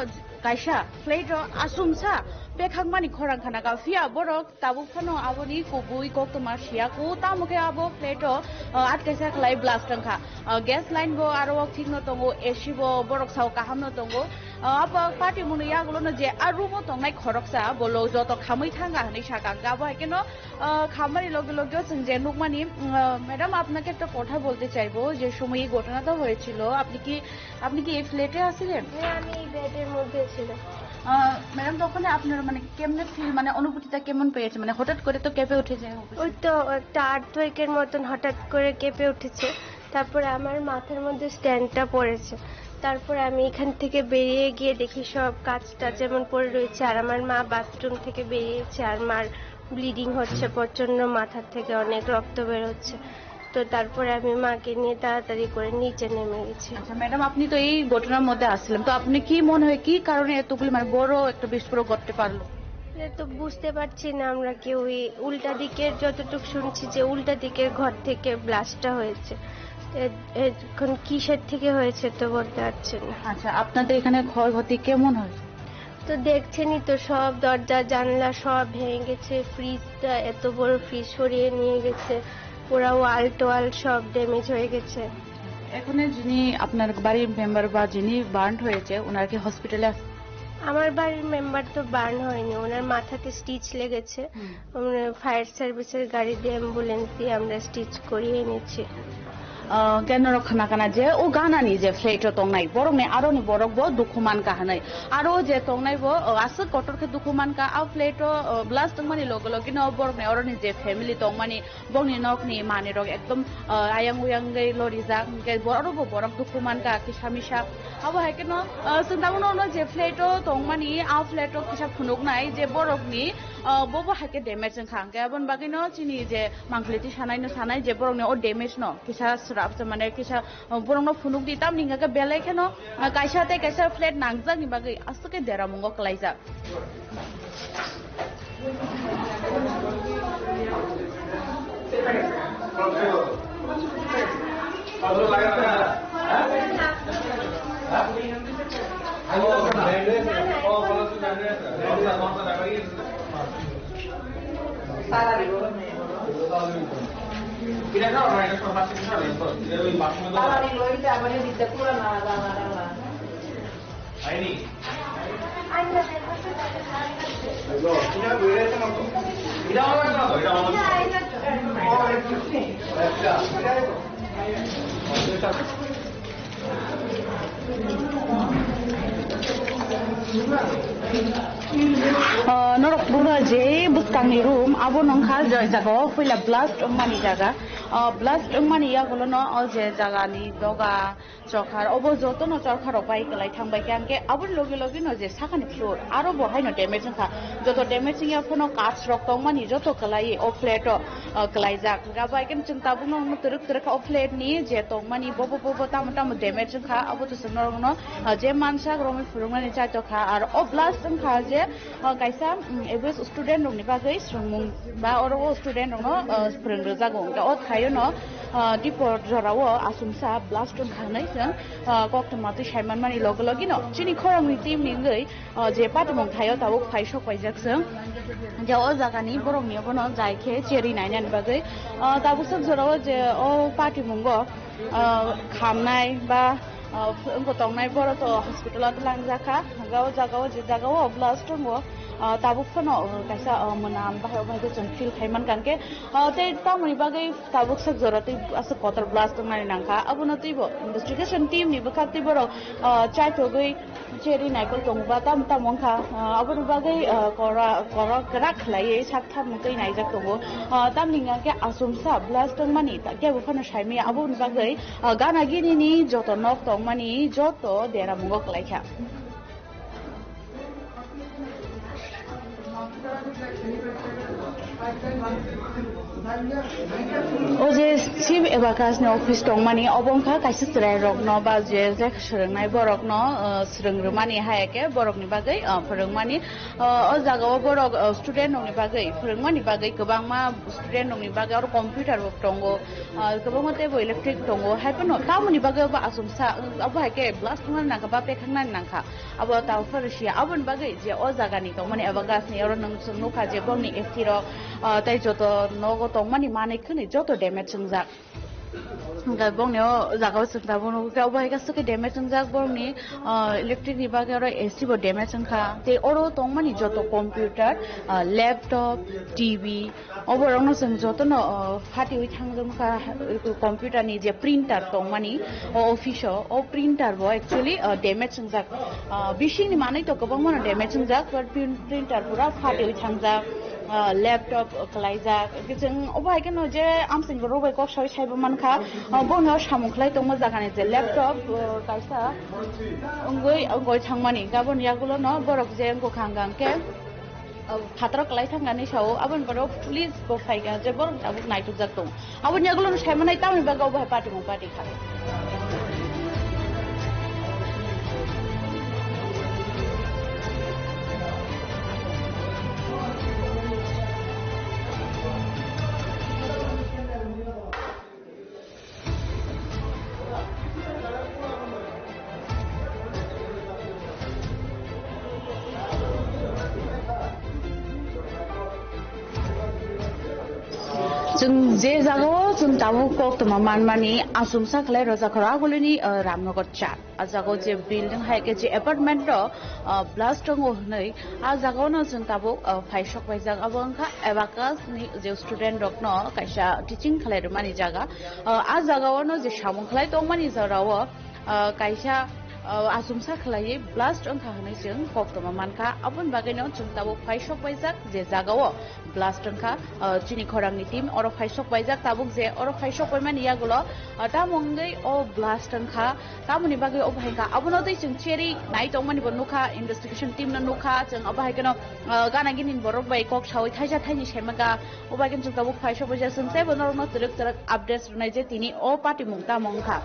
kaisa flat o asumsa pekhakmani khorang khana ka, phiya borok tabuk phano aboni kubui koktwma siya ku, tamo khe abo flat o, ah, atkaisa khlai blast wngkha. Ah, gas line bo aro o thikno tongo, A C bo borok sao kahamno tongo. Ah, abo party mwnwi yagulono je a room o tongnai khoroksa, bolo joto khamwi thanga hwnwi sakha. Abo hai kheno, ah, khamani loge loge o chwng je nukmani, mm, ah, madam, আপনাকে একটা কথা বলতে চাইবো, যে সময় এই ঘটনাটা হয়েছিল, আপনি কি, আপনি কি এই ফ্ল্যাটে আছিলেন? হ্যাঁ, আমি এই বেডের মধ্যে ছিলাম। আহ, ম্যাডাম, তখন আপনার মানে কেমনে ফিল, মানে অনুভূতিটা কেমন পেয়েছে? মানে হঠাৎ করে তো কেঁপে উঠে যায় অবশ্যই। ওই তো একটা আর্থকোয়েকের মতন হঠাৎ করে কেঁপে উঠেছে। তারপরে আমার মাথার মধ্যে স্ট্যান্ডটা পড়েছে। তারপরে আমি এখান থেকে বেরিয়ে গিয়ে দেখি সব কাঁচ টাচ এমন পড়ে রয়েছে, আর আমার মা বাথরুম থেকে বেরিয়েছে, আর মার ব্লিডিং হচ্ছে প্রচণ্ড, মাথার থেকে অনেক রক্ত বেরোচ্ছে। তো তারপরে আমি মাকে নিয়ে তাড়াতাড়ি করে নিচে নেমে গেছি। আচ্ছা ম্যাডাম, আপনি তো এই ঘটনার মধ্যে আসছিলেন, তো আপনি কি মনে হয় কি কারণে এতগুলি মানে বড় একটা বিস্ফোরক ঘটতে পারলো? এটা তো বুঝতে পারছি না আমরা কেউই। উল্টা দিকের যতটুকু শুনছি যে উল্টা দিকের ঘর থেকে ব্লাস্টটা হয়েছে। এ-, এখন কিসের থেকে হয়েছে তো বলতে পারছি না। আচ্ছা, আপনাদের এখানে ক্ষয়ক্ষতি কেমন হয়েছে? তো দেখছেনই তো, সব দরজা জানলা সব ভেঙে গেছে, ফ্রিজটা, এত বড় ফ্রিজ সরিয়ে নিয়ে গেছে, পুরা ওয়াল টোয়াল সব ড্যামেজ হয়ে গেছে। এখানে যিনি আপনার বাড়ির মেম্বার বা যিনি বার্ন হয়েছে, ওনারা কি হসপিটালে আছে? আমার বাড়ির মেম্বার তো বার্ন হয়নি, ওনার মাথাতে স্টিচ লেগেছে। হুম। আমরা ফায়ার সার্ভিসের গাড়ি দিয়ে, অ্যাম্বুলেন্স দিয়ে আমরা স্টিচ করিয়ে এনেছি। Ah, keno rok khna khna je o ganani je flat o tongnai borok ni aro ni borok bo dukhu mankha hinwi, aro je tongnai bo, ah, aswk kotor khe dukhu mankha, a flat o, ah, blast wngmani loge loge no borok ni oro ni je family tongmani, bongni nok ni manwi rok ekdom, ah, ayang uyang wngwi lorijak, hinkhe bo oro bo borok dukhu mankha kisa misa. Abo hai kheno, ah, chwng tabukno no je flat o tongmani, a flat o kisa phunuknai je borok ni, ah, bo bo hai khe damage wngkha, hinkhe aboni bagwi no chini je Mangkhli twi sanai no sanai je borok ni o damage no kisa swrap se mane kisa, uh, borok no phunuk di, tamni hwnka khe belai kheno, uh, kaisa tei kaisa flat nangjak ni bagwi aswk khe deramungo kwlaijak. Ah, norok pura je bwskangni room, abo nongkha je jagao puila blast wngmani jaga. Ah, blast wngmani yagulono o je jagani doga, chorkha, obo jotono chorkharok bai kwlai thangbai khe, hwnkhe aboni logi logino je sakani floor aro bo haino damage wngkha. Joto damage wngya phano kach rok tongmani joto kwlai o flat o, ah, kwlaijak. Hwnkhe abo hai khe chwng tabukno wngno twrwk twrwk kha o flat ni je tongmani bobo bobo tamo tamo damage wngkha, abo to chwng norokno, ah, je mansak romwi phwrwngmani chaitokha. Aro o blast wngkha je, ah, kaisa, mm, average student rokni bagwi swrwngmung ba oro o student rokno, ah, phwrwng rwjago. Hwnkhe o thaio no, ah, Dipor jorao asumsa blast wngkha hwnwi chwng, ah, koktwma twi saimanmani logi logino chini khorangni team ni wngwi, ah, je patimung thaio tabuk phai sok paijak chwng. Je o jagani borokni obono jai khe cherwi nainani bagwi, ah, tabuk sak jorao je o patimungo, ah, khamnai ba, ah, wngkha tongnai borok to hospital o twlangjak kha. Hwnkhe o jagao je jagao blast tongo, ah, tabuk phano, ah, kaisa, ah, mwnam bahai bahai khe chwng feel khai mankha hwnkhe, ah, tei tamoni bagwi tabuk sak jora tei aswk kotor blast tongnani nangkha. Abono teibo investigation team ni bwkha tei borok, ah, chaithogwi cherwi naikol tongo ba tamo tamo wngkha, ah, aboni bagwi, ah, kora kora kwrak khlaiwi sak thapmung twi naijak tongo. Ah, tamni hwnkhe asumsa blast wngmani ta kebo phano saimaya, aboni bagwi, ah, gana gini ni joto nok tongmani joto deramungo kwlaikha. O je chief abacus ni office tongmani, obo wngkha kaisa chwrai rokno ba je, je swrwngnai borokno, ah, swrwng rwmani, hai khe borokni bagwi, ah, phwrwngmani. Ah, o jagao borok, ah, student rokni bagwi phwrwngmani bagwi kwbangma student rokni bagwi oro computer bo tongo, ah, kwbangma teibo electric tongo, hai phano tamoni bagwi obo asumsa, obo hai khe blast wngmani nangkha ba pekhangnani nangkha. Abo tabuk phano siya, aboni bagwi je o jagani tongmani abacus ni oro nwng chwng nukha je bongni A C rok, ah, tei joto nogo tongmani manwi khwnwi joto damage wngjak. Hwnkhe bongni o jagao chwng tabuk nugo khe obo hai khe swkhe damage wngjak bongni, ah, electric ni bagwi oro A C bo damage wngkha. Tei oro tongmani joto computer, ah, laptop, T V, o borokno chwng jotono, o, phatiwi thangjak kha, o, computer ni je printer tongmani, o office o, o printer bo actually, o, damage wngjak. O, bisingni manwi to kwbangmano damage wngjak, but prin-, printer pura phatiwi thangjak, o, laptop kwlaijak. Chwng obo hai kheno je amsini borok bai kok sawi saibo mankha, o, bono samung khlai tongma jagani je laptop, o, kaisa wngwi, wngwi thangmani. Gabon yagulono borok je wngkha hwnkha hwnkhe, Phataro kwlai thangani sao, aboni borok police bo phaikha, je borok tabuk naitukjak tongo. Aboni yagulo no saimanai, tamoni bagwi obo hai patimung pati kha. Chwng je jagao chwng tabuk koktwma manmani, asumsa khlai rwjak khoro agulini, uh, Ramnagar char. A jagao je building hai khe je apartment rok, uh, blast tongo hwnwi, a jagao no chwng tabuk, uh, phaisok paijak. Abo wngkha Abacus ni je student rokno kaisa teaching khlai rwmani jaga. Uh, a jagao no je samung khlai tongmani jorao, uh, kaisa, uh, asumsa khlaiwi blast wngkha hwnwi chwng koktwma mankha. Aboni bagwino chwng tabuk phaisok paijak je jagao blast wngkha, uh, chini khorangni team oro phaisok paijak. Tabuk je oro phaisok paimani yagulo, uh, tamo wngwi o blast wngkha, tamoni bagwi obo hai kha. Abono tei chwng cherwi nai tongmani bo nukha, investigation team no nukha chwng. Obo hai kheno, uh, gana gini borok bai kok sawi thaisa thaini saimanka. Obo hai kheno chwng tabuk phaisok paijak, chwng teibo norokno twrwk twrwk updates rwnai je tini o patimung tamo wngkha.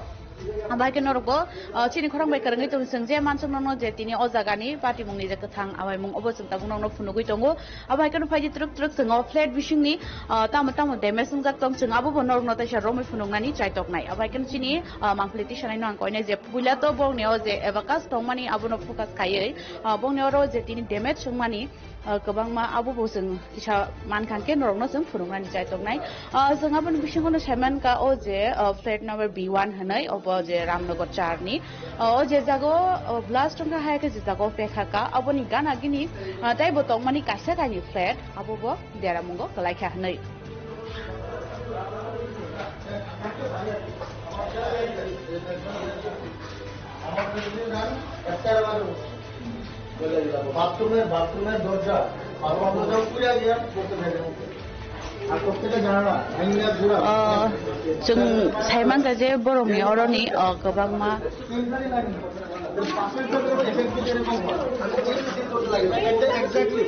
Abo hai khe norokbo, ah, chini khorang bai kwrwngwi tong chwng je mansukno no je tini o jagani patimungni je kwthang abaimung obo chwng tabuk norokno phunugwi tongo. Abo hai kheno phaidi twrwk twrwk chwng o flat bisingni, ah, tamo tamo damage wngjak tong chwng abobo norokno teisa romwi phunugnani chaitoknai. Abo hai kheno chini, ah, mangpili tisanai no ang koinai je puila to bongni o je Abacus tongmani abono focus khaiwi, ah, bongni oro je tini damage wngmani, ah, kwbangma abo bo chwng kisa mankha hwnkhe norokno chwng phunuknani chaitoknai. Ah, chwng aboni bisingo no saimankha o je, ah, flat number B one hwnwi, obo je Ramnagar char ni. Ah, o je jago, ah, blast wngkha hai khe je jago pekha kha, aboni gana gini, ah, teibo tongmani kaisa kainwi flat, abo bo deramungo kwlaikha hwnwi. বাথরুমের বাথরুমের দরজা, বাথরুমের দরজা খুলে গিয়ে করতে থাকে। আর প্রত্যেকটা জানালা ভেঙে ঘুরা। Chwng sai mankha je borokni oroni, o, kwbangma. পাশের ঘরে এরকম হয়। Exactly,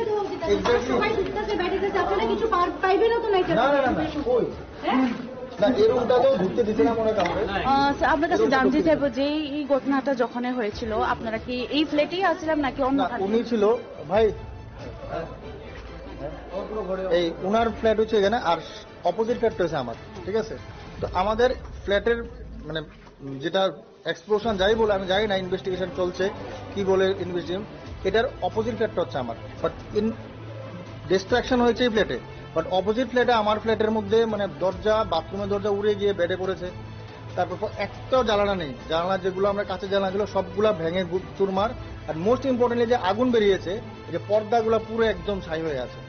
exactly. সবাই ঢুকতেছে, বেরিয়ে যাচ্ছে, আপনারা কিছু পার-, পাইবেনও তো নাকি? না, না, না, না, ওই। হ্যাঁ? না, এরকমটা তো ঢুকতে দিতে না মনে হয় কাউকে। আহ, স্যার, আপনার কাছে জানতে চাইবো যে এই ঘটনাটা যখন হয়েছিল, আপনারা কি এই ফ্ল্যাটেই আছিলেন নাকি অন্য না, খানে? উনি ছিল, ভাই, এই উনার ফ্ল্যাট হচ্ছে এখানে, আর অপোজিট ফ্ল্যাটটা হচ্ছে আমার, ঠিক আছে? তো আমাদের ফ্ল্যাটের, মানে, উম, যেটা এক্সপ্লোশন যাই বলে, আমি জানি না ইনভেস্টিগেশন চলছে, কি বলে ইনভেস্টিগেশন, এটার অপোজিট ফ্ল্যাটটা হচ্ছে আমার, বাট ইন ডিস্ট্রাকশন হয়েছে এই ফ্ল্যাটে, বাট অপোজিট ফ্ল্যাটে আমার ফ্ল্যাটের মধ্যে, মানে, দরজা, বাথরুমের দরজা উড়ে গিয়ে বেডে পড়েছে। তারপর প-, একটাও জানালা নেই, জানালা যেগুলো আমরা কাঁচের জানালা ছিল সবগুলা ভেঙে গু-, চুরমার। আর মোস্ট ইম্পর্টেন্টলি যে আগুন বেরিয়েছে, এই যে পর্দাগুলো পুরো একদম ছাই হয়ে আছে।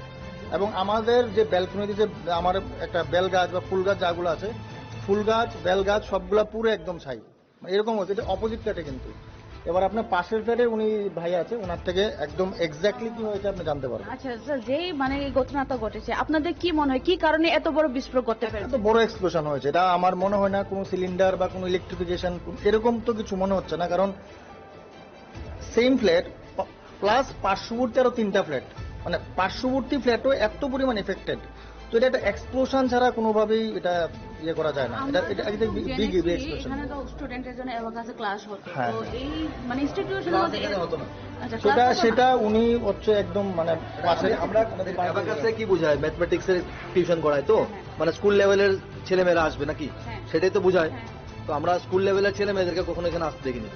এবং আমাদের যে ব্যালকনিতে যে আমার একটা বেল গাছ বা ফুল গাছ যাগুলো আছে, ফুল গাছ, বেল গাছ সবগুলা পুরো একদম ছাই। মানে এরকম হচ্ছে, এটা অপোজিট ফ্ল্যাটে কিন্তু। এবার আপনার পাশের ফ্ল্যাটে উনি ভাই আছে, ওনার থেকে একদম এক্স্যাক্টলি কি হয়েছে আপনি জানতে পারবেন। আচ্ছা স্যার, যেই মানে এই ঘটনাটা ঘটেছে, আপনাদের কি মনে হয় কি কারণে এত বড় বিস্ফোরণ ঘটতে পারে? এত বড় এক্সপ্লোশন হয়েছে, এটা আমার মনে হয় না কোনো সিলিন্ডার বা কোনো ইলেকট্রিফিকেশন এরকম তো কিছু মনে হচ্ছে না, কারণ সেম ফ্ল্যাট প্লাস পার্শ্ববর্তী আরো তিনটা ফ্ল্যাট, মানে পার্শ্ববর্তী ফ্ল্যাটও এত পরিমাণ এফেক্টেড। তো এটা একটা এক্সপ্লোশন ছাড়া কোনোভাবেই এটা ইয়ে করা যায় না। এটা, আমরা এটা একদম যতটুকু বি-, বিগ, জেনেছি, বিগ এক্সপ্লোশন। এখানে তো স্টুডেন্টের জন্য অ্যাবাকাসে ক্লাস হতো। হ্যাঁ, তো হ্যাঁ। এই মানে ইনস্টিটিউশনের ক্লাস মধ্যে এখানে হতো না। আচ্ছা, সেটা, ক্লাস হতো না। সেটা উনি হচ্ছে একদম মানে পাশে। আমরা আমাদের অ্যাবাকাসে কি বোঝায়? ম্যাথমেটিক্সের টিউশন করায় তো? হ্যাঁ। মানে স্কুল লেভেলের ছেলেমেয়েরা আসবে নাকি? হ্যাঁ। সেটাই তো বোঝায়। হ্যাঁ। তো আমরা স্কুল লেভেলের ছেলে মেয়েদেরকে কখনো এখানে আসতে দেখিনি।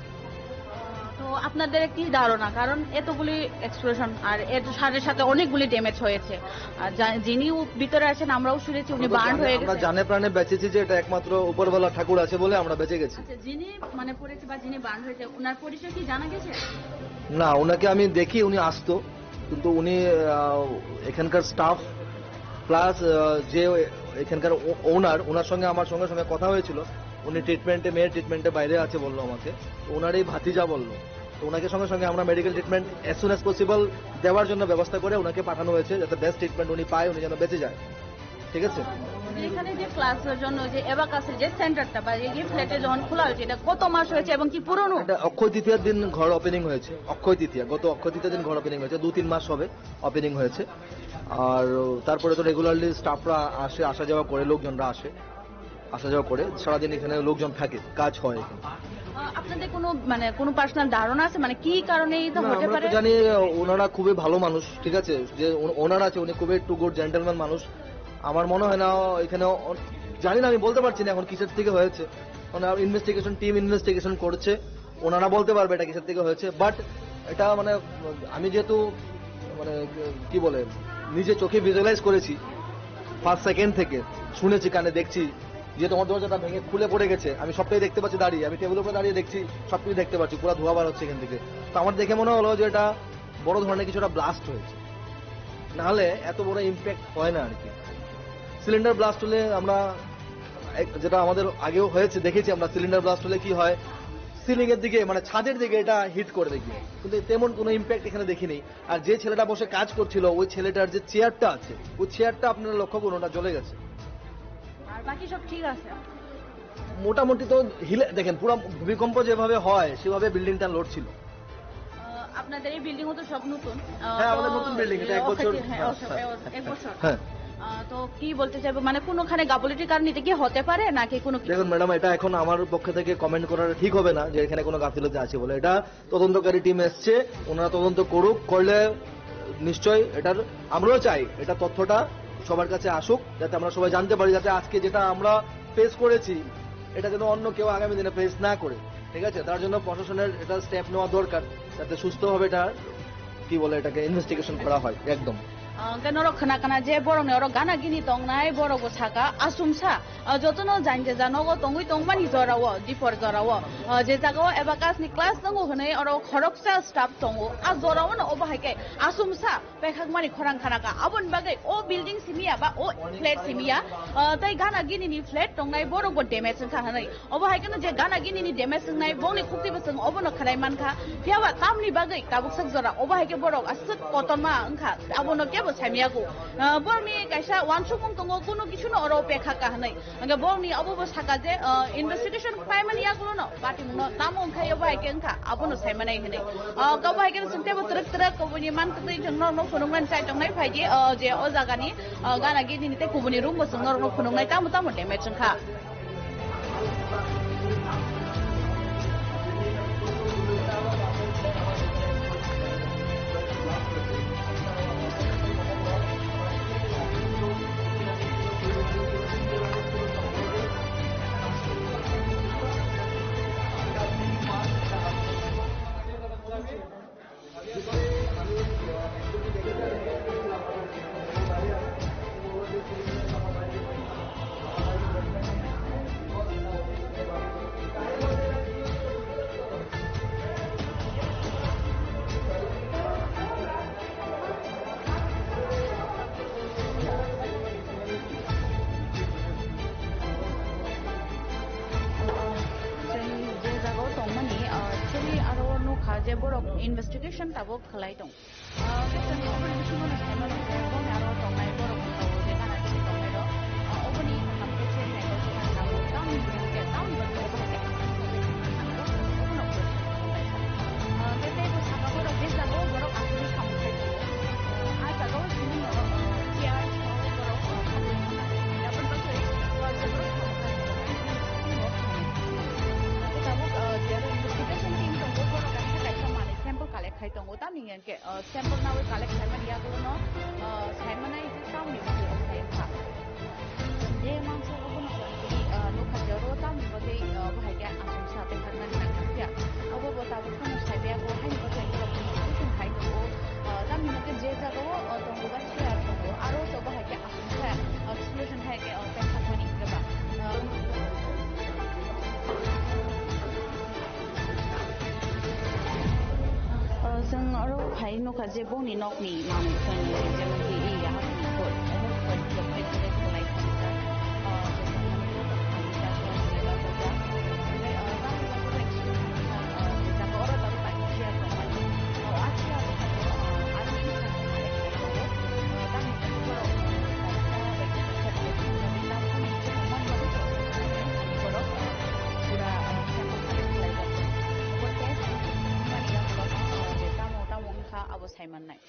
তো আপনাদের কি ধারণা, কারণ এতগুলি এক্সপ্লোশন আর এর সাথে সাথে অনেকগুলি ড্যামেজ হয়েছে, আর যা-, যিনি উ-, ভিতরে আছেন, আমরাও শুনেছি উনি আমরা তো বার্ন জানে-, হয়ে আমরা গেছেন। জানে প্রাণে বেঁচেছি যে এটা একমাত্র উপরওয়ালা ঠাকুর আছে বলে আমরা বেঁচে গেছি। আচ্ছা, যিনি মানে পড়েছে বা যিনি বার্ন হয়েছে, ওনার পরিচয় কি জানা গেছে? না, ওনাকে আমি দেখি, উনি আসতো, কিন্তু উনি, আহ, এখানকার স্টাফ প্লাস, আহ, যে এখানকার ও-, ওনার, ওনার সঙ্গে আমার সঙ্গে সঙ্গে কথা হয়েছিল। উনি ট্রিটমেন্টে, মেয়ের ট্রিটমেন্টে বাইরে আছে বললো আমাকে। তো ওনার এই ভাতিজা বললো, তো ওনাকে সঙ্গে সঙ্গে আমরা medical treatment as soon as possible দেওয়ার জন্য ব্যবস্থা করে ওনাকে পাঠানো হয়েছে, যাতে বেস্ট ট্রিটমেন্ট উনি পায়, উনি যেন বেঁচে যায়। ঠিক আছে? যে এখানে যে ক্লাসের জন্য যে অ্যাবাকাসের যে সেন্টারটা বা এই যে ফ্ল্যাটে যখন খোলা হয়েছে, এটা কত মাস হয়েছে এবং কি পুরনো? এটা অক্ষয় তৃতীয়ার দিন ঘর ওপেনিং হয়েছে। অক্ষয় তৃতীয়া, গত অক্ষয় তৃতীয়ার দিন ঘর ওপেনিং হয়েছে, দু তিন মাস হবে ওপেনিং হয়েছে। আর তারপরে তো রেগুলারলি স্টাফরা আসে, আসা যাওয়া করে, লোকজনরা আসে, আসা যাওয়া করে, সারাদিন এখানে লোকজন থাকে, কাজ হয় এখানে। আহ, আপনাদের কোনো মানে কোনো পার্সোনাল ধারণা আছে, মানে কি কারণে এটা না, হতে আমরা তো পারে? জানি, আহ, ওনারা খুবই ভালো মানুষ, ঠিক আছে? যে ও-, ওনার আছে, উনি খুবই একটু গুড জেন্টলম্যান মানুষ। আমার মনে হয় না এখানে অ-, জানি না, আমি বলতে পারছি না এখন কিসের থেকে হয়েছে, মানে ইনভেস্টিগেশন টিম ইনভেস্টিগেশন করছে, ওনারা বলতে পারবে এটা কিসের থেকে হয়েছে। বাট এটা মানে আমি যেহেতু মানে কি বলে নিজে চোখে ভিজুয়ালাইজ করেছি, ফার্স্ট সেকেন্ড থেকে শুনেছি, কানে দেখছি যে তোমার দরজাটা ভেঙে খুলে পড়ে গেছে। আমি সবটাই দেখতে পাচ্ছি দাঁড়িয়ে, আমি টেবিলের উপরে দাঁড়িয়ে দেখছি, সব কিছু দেখতে পাচ্ছি, পুরো ধোঁয়া বার হচ্ছে এখান থেকে। তো আমার দেখে মনে হলো যে এটা বড় ধরনের কিছু একটা ব্লাস্ট হয়েছে, নাহলে এত বড় ইম্প্যাক্ট হয় না আর কি। সিলিন্ডার ব্লাস্ট হলে আমরা এক-, যেটা আমাদের আগেও হয়েছে, দেখেছি আমরা, সিলিন্ডার ব্লাস্ট হলে কি হয়, সিলিং এর দিকে, মানে ছাদের দিকে এটা হিট করে দেখি, কিন্তু তেমন কোনো ইম্প্যাক্ট এখানে দেখিনি। আর যে ছেলেটা বসে কাজ করছিল, ওই ছেলেটার যে চেয়ারটা আছে, ওই চেয়ারটা আপনারা লক্ষ্য করুন, ওটা জ্বলে গেছে। আর বাকি সব ঠিক আছে? মোটামুটি তো হিলে, দেখেন, পুরো ভূমিকম্প যেভাবে হয় সেভাবে বিল্ডিংটা লড়ছিল। আহ, আপনাদের এই বিল্ডিং ও তো সব নতুন। আহ, হ্যাঁ, আমাদের তো নতুন বিল্ডিং, এটা এক বছর। হ্যাঁ, হ্যাঁ, এক বছর। হ্যাঁ। আহ, তো কি বলতে চাইবো, মানে কোনোখানে গাফলতির কারণে এটা কি হতে পারে নাকি কোনো কিছু? দেখুন ম্যাডাম, এটা এখন আমার পক্ষ থেকে কমেন্ট করাটা ঠিক হবে না যে এখানে কোনো গাফিলতি আছে বলে। এটা তদন্তকারী টিম এসছে, ওনারা তদন্ত করুক, করলে নিশ্চয়ই এটার, আমরাও চাই এটা তথ্যটা সবার কাছে আসুক, যাতে আমরা সবাই জানতে পারি, যাতে আজকে যেটা আমরা ফেস করেছি, এটা যেন অন্য কেউ আগামী দিনে ফেস না করে, ঠিক আছে? তার জন্য প্রশাসনের এটা স্টেপ নেওয়া দরকার, যাতে সুস্থভাবে এটা, কি বলে, এটাকে ইনভেস্টিগেশন করা হয় একদম। Hwnkhe norok khna khna je borokni oro gana gini tongnai, borok bo saka asumsa, ah, jotono jain jeja nogo tongwi tongmani jorao, dipor jorao, ah, je jagao Abacus ni class tongo hwnwi oro khoroksa staff tongo, a jorao no obo hai khe asumsa pekhakmani khorang khanaka. Aboni bagwi o building simiya ba o flat simiya, ah, tei gana gini ni flat tongnai borok bo damage wngkha hwnwi. Obo hai kheno je gana gini ni damage wngnai, bongni khukti bwswng obono khlai mankha. Phiya ba tamni bagwi tabuk sak jora obo hai khe borok aswk kotorma wngkha, abono kebo saimaya kho. Ah, borokni kaisa uansukmung tongo, kunu kisu no oro pekha ka hwnwi. Hwnkhe borokni obo bo saka je, ah, investigation khlaimani yagulo no patimungno tamo wngkha, obo hai khe wngkha, abono saimanai hwnwi. Ah, obo hai kheno chwng tebo twrwk twrwk kubuni man kwtwi chwng norokno phunuknani chai tongnai phai di, ah, je o jagani, ah, gana gini ni tei kubuni room bo chwng norokno phunuknai tamo tamo damage wngkha. Chwng je jagao tongmani, ah, chwngni aro nukha je borok investigation tabuk khlai tong. Ah, khe chwng oboni bisingo no sai mano je boni aro tongnai borok rok je gana gini tongnai rok, ah, oboni kaham khe se naikol se kha tabuk tamni hwnkhe tamni bagwi obo hai khe aswk khe obono khe. Ah, khe tei bo saka borok je jagao borok aswkni samung khai tongo. Ah, a jagao simi no, ah, chair borok, ah, khatui mano. Aboni bagwi, ah, je borok samung khai tongo, ah, khe tabuk, ah, je investigation team tongo borok kaisa kaisa manwi sample collect khai tongo tamni hwnkhe. Khe, ah, sample nawi collect khlaimani yagulo no, ah, saimanai je tamni bagwi obo hai wngkha. Je mangsa obono tongwi, ah, nukha je oro tamni bagwi, ah, obo hai khe aswk sa tei haknani nangkha phiya. Obo bo tabuk phano saibayago haini bagwi borok investigation khai tongo. Ah, tamni hwnkhe je jagao, ah, tongo ba chair tongo aro to obo hai khe aswk sa, ah, situation hai khe, ah, tei hakmani hwnkhe ba, ah, O, chwng oro phai nukha je bongni nokni manwi thani, jemon ki ei ya hakni court, omo court, court, court, court, court, court, Tamo, tamo wngkha abo saimannai.